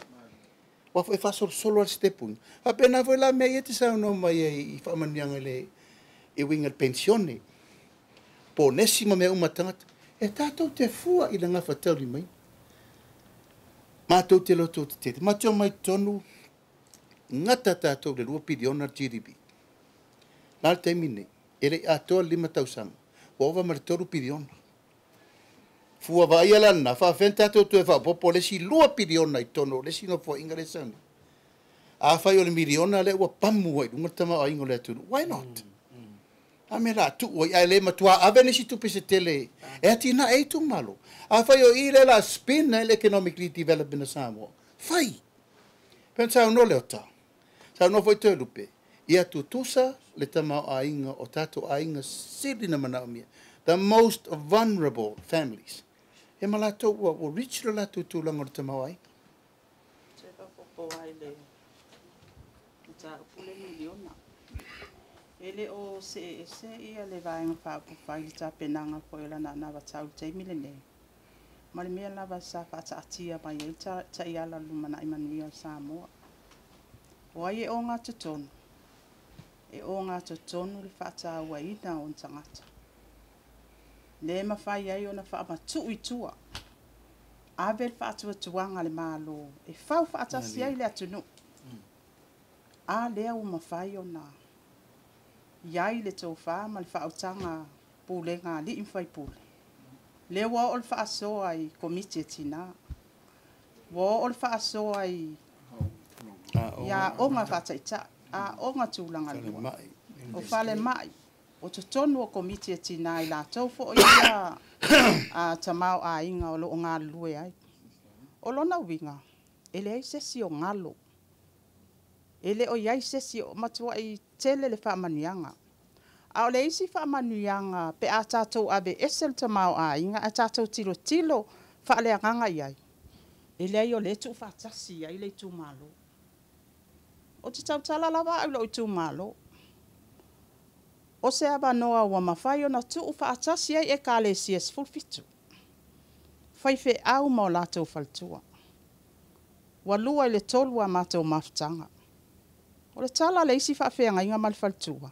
Ua foi faasolosolo le stepu. Faapena foi la mea ia te saunoa mai ai i faamanuiaga i le uiga i le penisione. Po nesi ma mea uma tagata. E tatou te fua i le gafataulimaina. Matou te loto tetele. Matou mai totonu gata tatou le 2 piliona le GDP. La le taimi nei, e le i atoa le 5 tausaga, ua ova ma le 3 piliona. Fua vaaia la lena, faafeai tatou toe faaopoopo le isi 2 piliona i totonu o le isi nofoaiga lea e sau nei. Afai o le miliona lea ua pamu ai i luga le tamaoaiga o le atunuu, why not? A mea la tuu ai, ae le matua ave nisi tupe se tele e atinae ai itumalo. Afai o i lea la spin ai le economic development o Samoa, fai. Pe saunoa Leota, saunoa foi Toelupe, Ia tutusa le tamaoaiga o tatou aiga sili na manaomia, the most vulnerable families, e ma latou ua reach lo latou tulaga o le tamaoaiga. Se faaopoopo ai le mataupu le miliona. E le o see ese ia le vaega faaupufai le tapenaga foi o lana anavatau i le taimi lenei. Ma le mea lava sa faataatia mai ai taiala o le lumanai manuia o Samoa. O ai e ogatotonu, e ogatotonu le faatauaina o ona tagata. Le mafai ai ona faamatuu i tua, ave le faatuatuaga a le Malo e fau faatasi ai le atunuu. A lea ua mafai ona i ai le tofa ma le faautaga pulega a alii ma faipule. Lea ua oo le faasoa i komiti e tina. Ua oo le faasoa i aoga faataitai, aoga tulaga lua, o falemai, o totonu o komiti e tina i latou foi ia tamaoaiga o lo o galulue ai. O lona uiga, e leai se isi o galo. E le o i ai se isi o matuai tele le faamanuiaga. A o le isi faamanuiaga pe a tatou ave ese le tamaoaiga ae tatou tilotilo faaleagaga i ai, e leai o lea e tuufaatasi ai le itumalo. Ou te tautala lava au i lou itumalo. O se avanoa ua mafai ona tuufaatasi ai Ekalesia 17. Faifeau ma o latou faletua. Ua 2 i le 3 a matou mafutaga. O le tala a le isi faafeagaiga ma le faletua,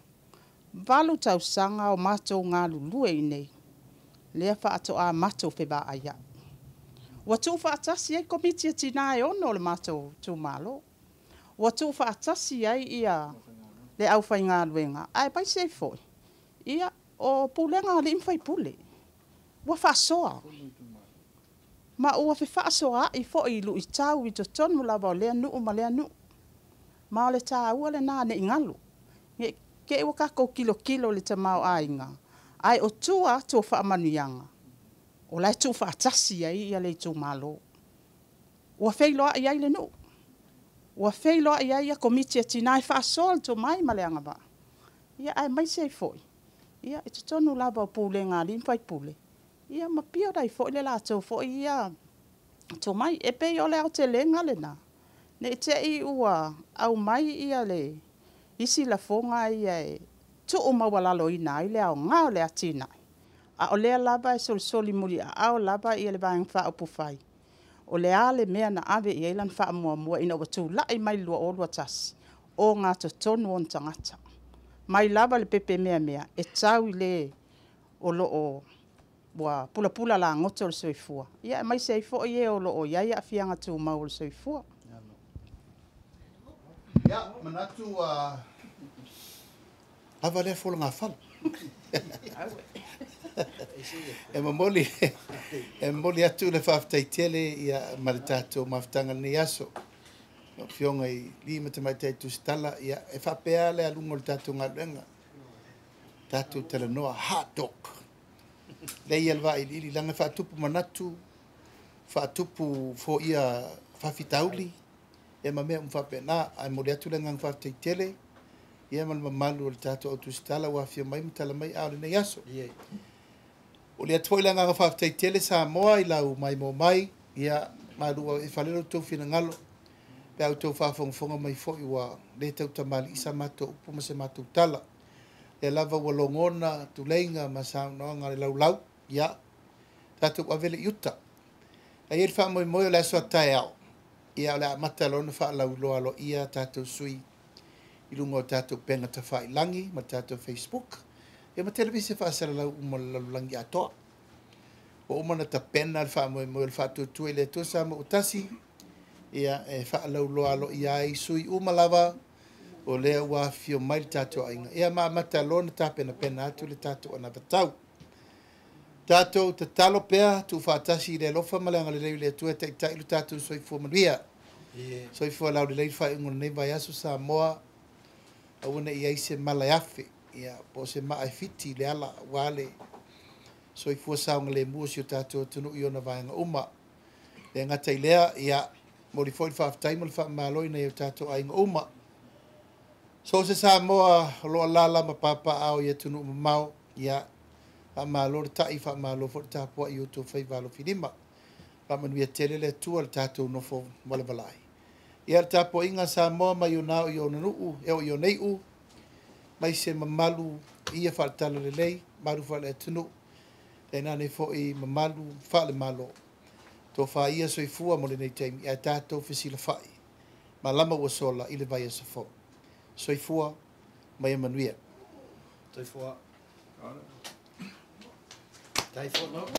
8 tausaga o matou galulue i inei, lea faatoa matou fevaai ai. Ua tuufaatasi ai komiti e tina e 6 o le matou itumalo. Ua tuufaatasi ai ia le aufaigaluega, ae aemaise ai foi ia o pulega a alii ma faipule. Ua faasoa. Ma ua fefaasoaai foi i luitau i totonu lava o lea nuu ma lea nuu. Ma o le taua lena ne i galo. Ne i te i ua tatou tilotilo i le tamaoaiga, ae o tua atu o faamanuiaga, o la e tuufaatasi ai ia le itumalo. Ua feiloai ai le nuu. Ua feiloai ai ia komiti e tina e faasoa le tomai ma le agavaa. Ia aemaise ai foi, ia i totonu lava o pulega a alii ma faipule, ia ma build ai foi le latou foi ia tomai. E pei o le aotelega lena, ne i te i ua aumai ia le isi lafoga ia e tuu maualaloina ai le aoga o le atinae, a o lea lava e solisoli muliaao lava ia le Vaega Faaupufai, o le a le mea na ave i ai lana faamuamua ina ua tulai mai le 2021, ogatotonu ona tagata. Mai lava le pepe meamea e tau i le o lo o ua pulapula lagoto le soifua, ia aemaise ai foi e o lo o i ai aafiaga tumau o le soifua. Ia, manatu lava lea folagafala. E momoli atu le faafetai tele ia ma le tatou mafutaga lenei aso. Lau Afioga i alii ma tamaitai tusitala, ia e faapea le aluga o le tatou galuega. Tatou talanoa hard talk. Lea ia le vailiili laga faatupu manatu, faatupu foia faafitauli, ia ma mea uma faapena. Ae momoli atu le agaga faafetai tele ia ma le mamalu o le tatou autusitala ua afio mai ma tala mai a o lenei aso. O le atu foi le agaga faafetai tele Samoa i lau maimoa mai, ia malu e fale lo tou finagalo, pe a outou faafogafoga mai foi ua le tautamali'i sa matou upu ma se matou tala. Lea lava ua logona tuleiga ma saunoaga a le laulau, ia tatou ave le i uta. Ae i ai le faamoemoe o le aso a taeao, ia o le amata loa ona faalauiloa aloaia tatou sui i luga o tatou upega tafailagi ma tatou Facebook, ia ma televise faasalalau uma o le lalolagi atoa. Ua uma ona tapena le faamoemoe o le faatuatua i le Atua Samoa ua tasi, ia e faalauiloa aloaia ai sui uma lava o lea ua afifio mai le tatou aiga. Ia ma amata loa ona tapenapena atu le tatou anavatau. Tatou tatalo pea, tuufaatasi i le alofa ma le agalelei o le Atua e taitai lo tatou soifua manuia. Soifua laulelei le faaiuga o lenei vaiaso Samoa, aua ne i ai se mala e afe, ia po o se maa e fiti i le ala, aua le soifua saogalemu o si o tatou atunuu i ona vaega uma. Le gata i lea, ia momoli foi le faafetai ma le faamalo i nai o tatou aiga uma. So se Samoa o lo o alaala ma papaaao i atunuu mamao, ia, faamalo le ta'i, faamalo foi le tapuai i outou faiva alofilima. Faamanuia tele le Atua i le tatou nofo valavalai. Ia, le tapuaiga a Samoa mai ona ao i ona nuu, e oo i ona iu, mai se mamalu ia faale-Talalelei, mamalu faale-atunuu, tainane foi mamalu faale-Malo. Tofa ia soifua mo lenei taimi, ae tatou fesilafai malama ua sola i le vaiaso fou. Soifua ma ia manuia. Soifua. Tai fono.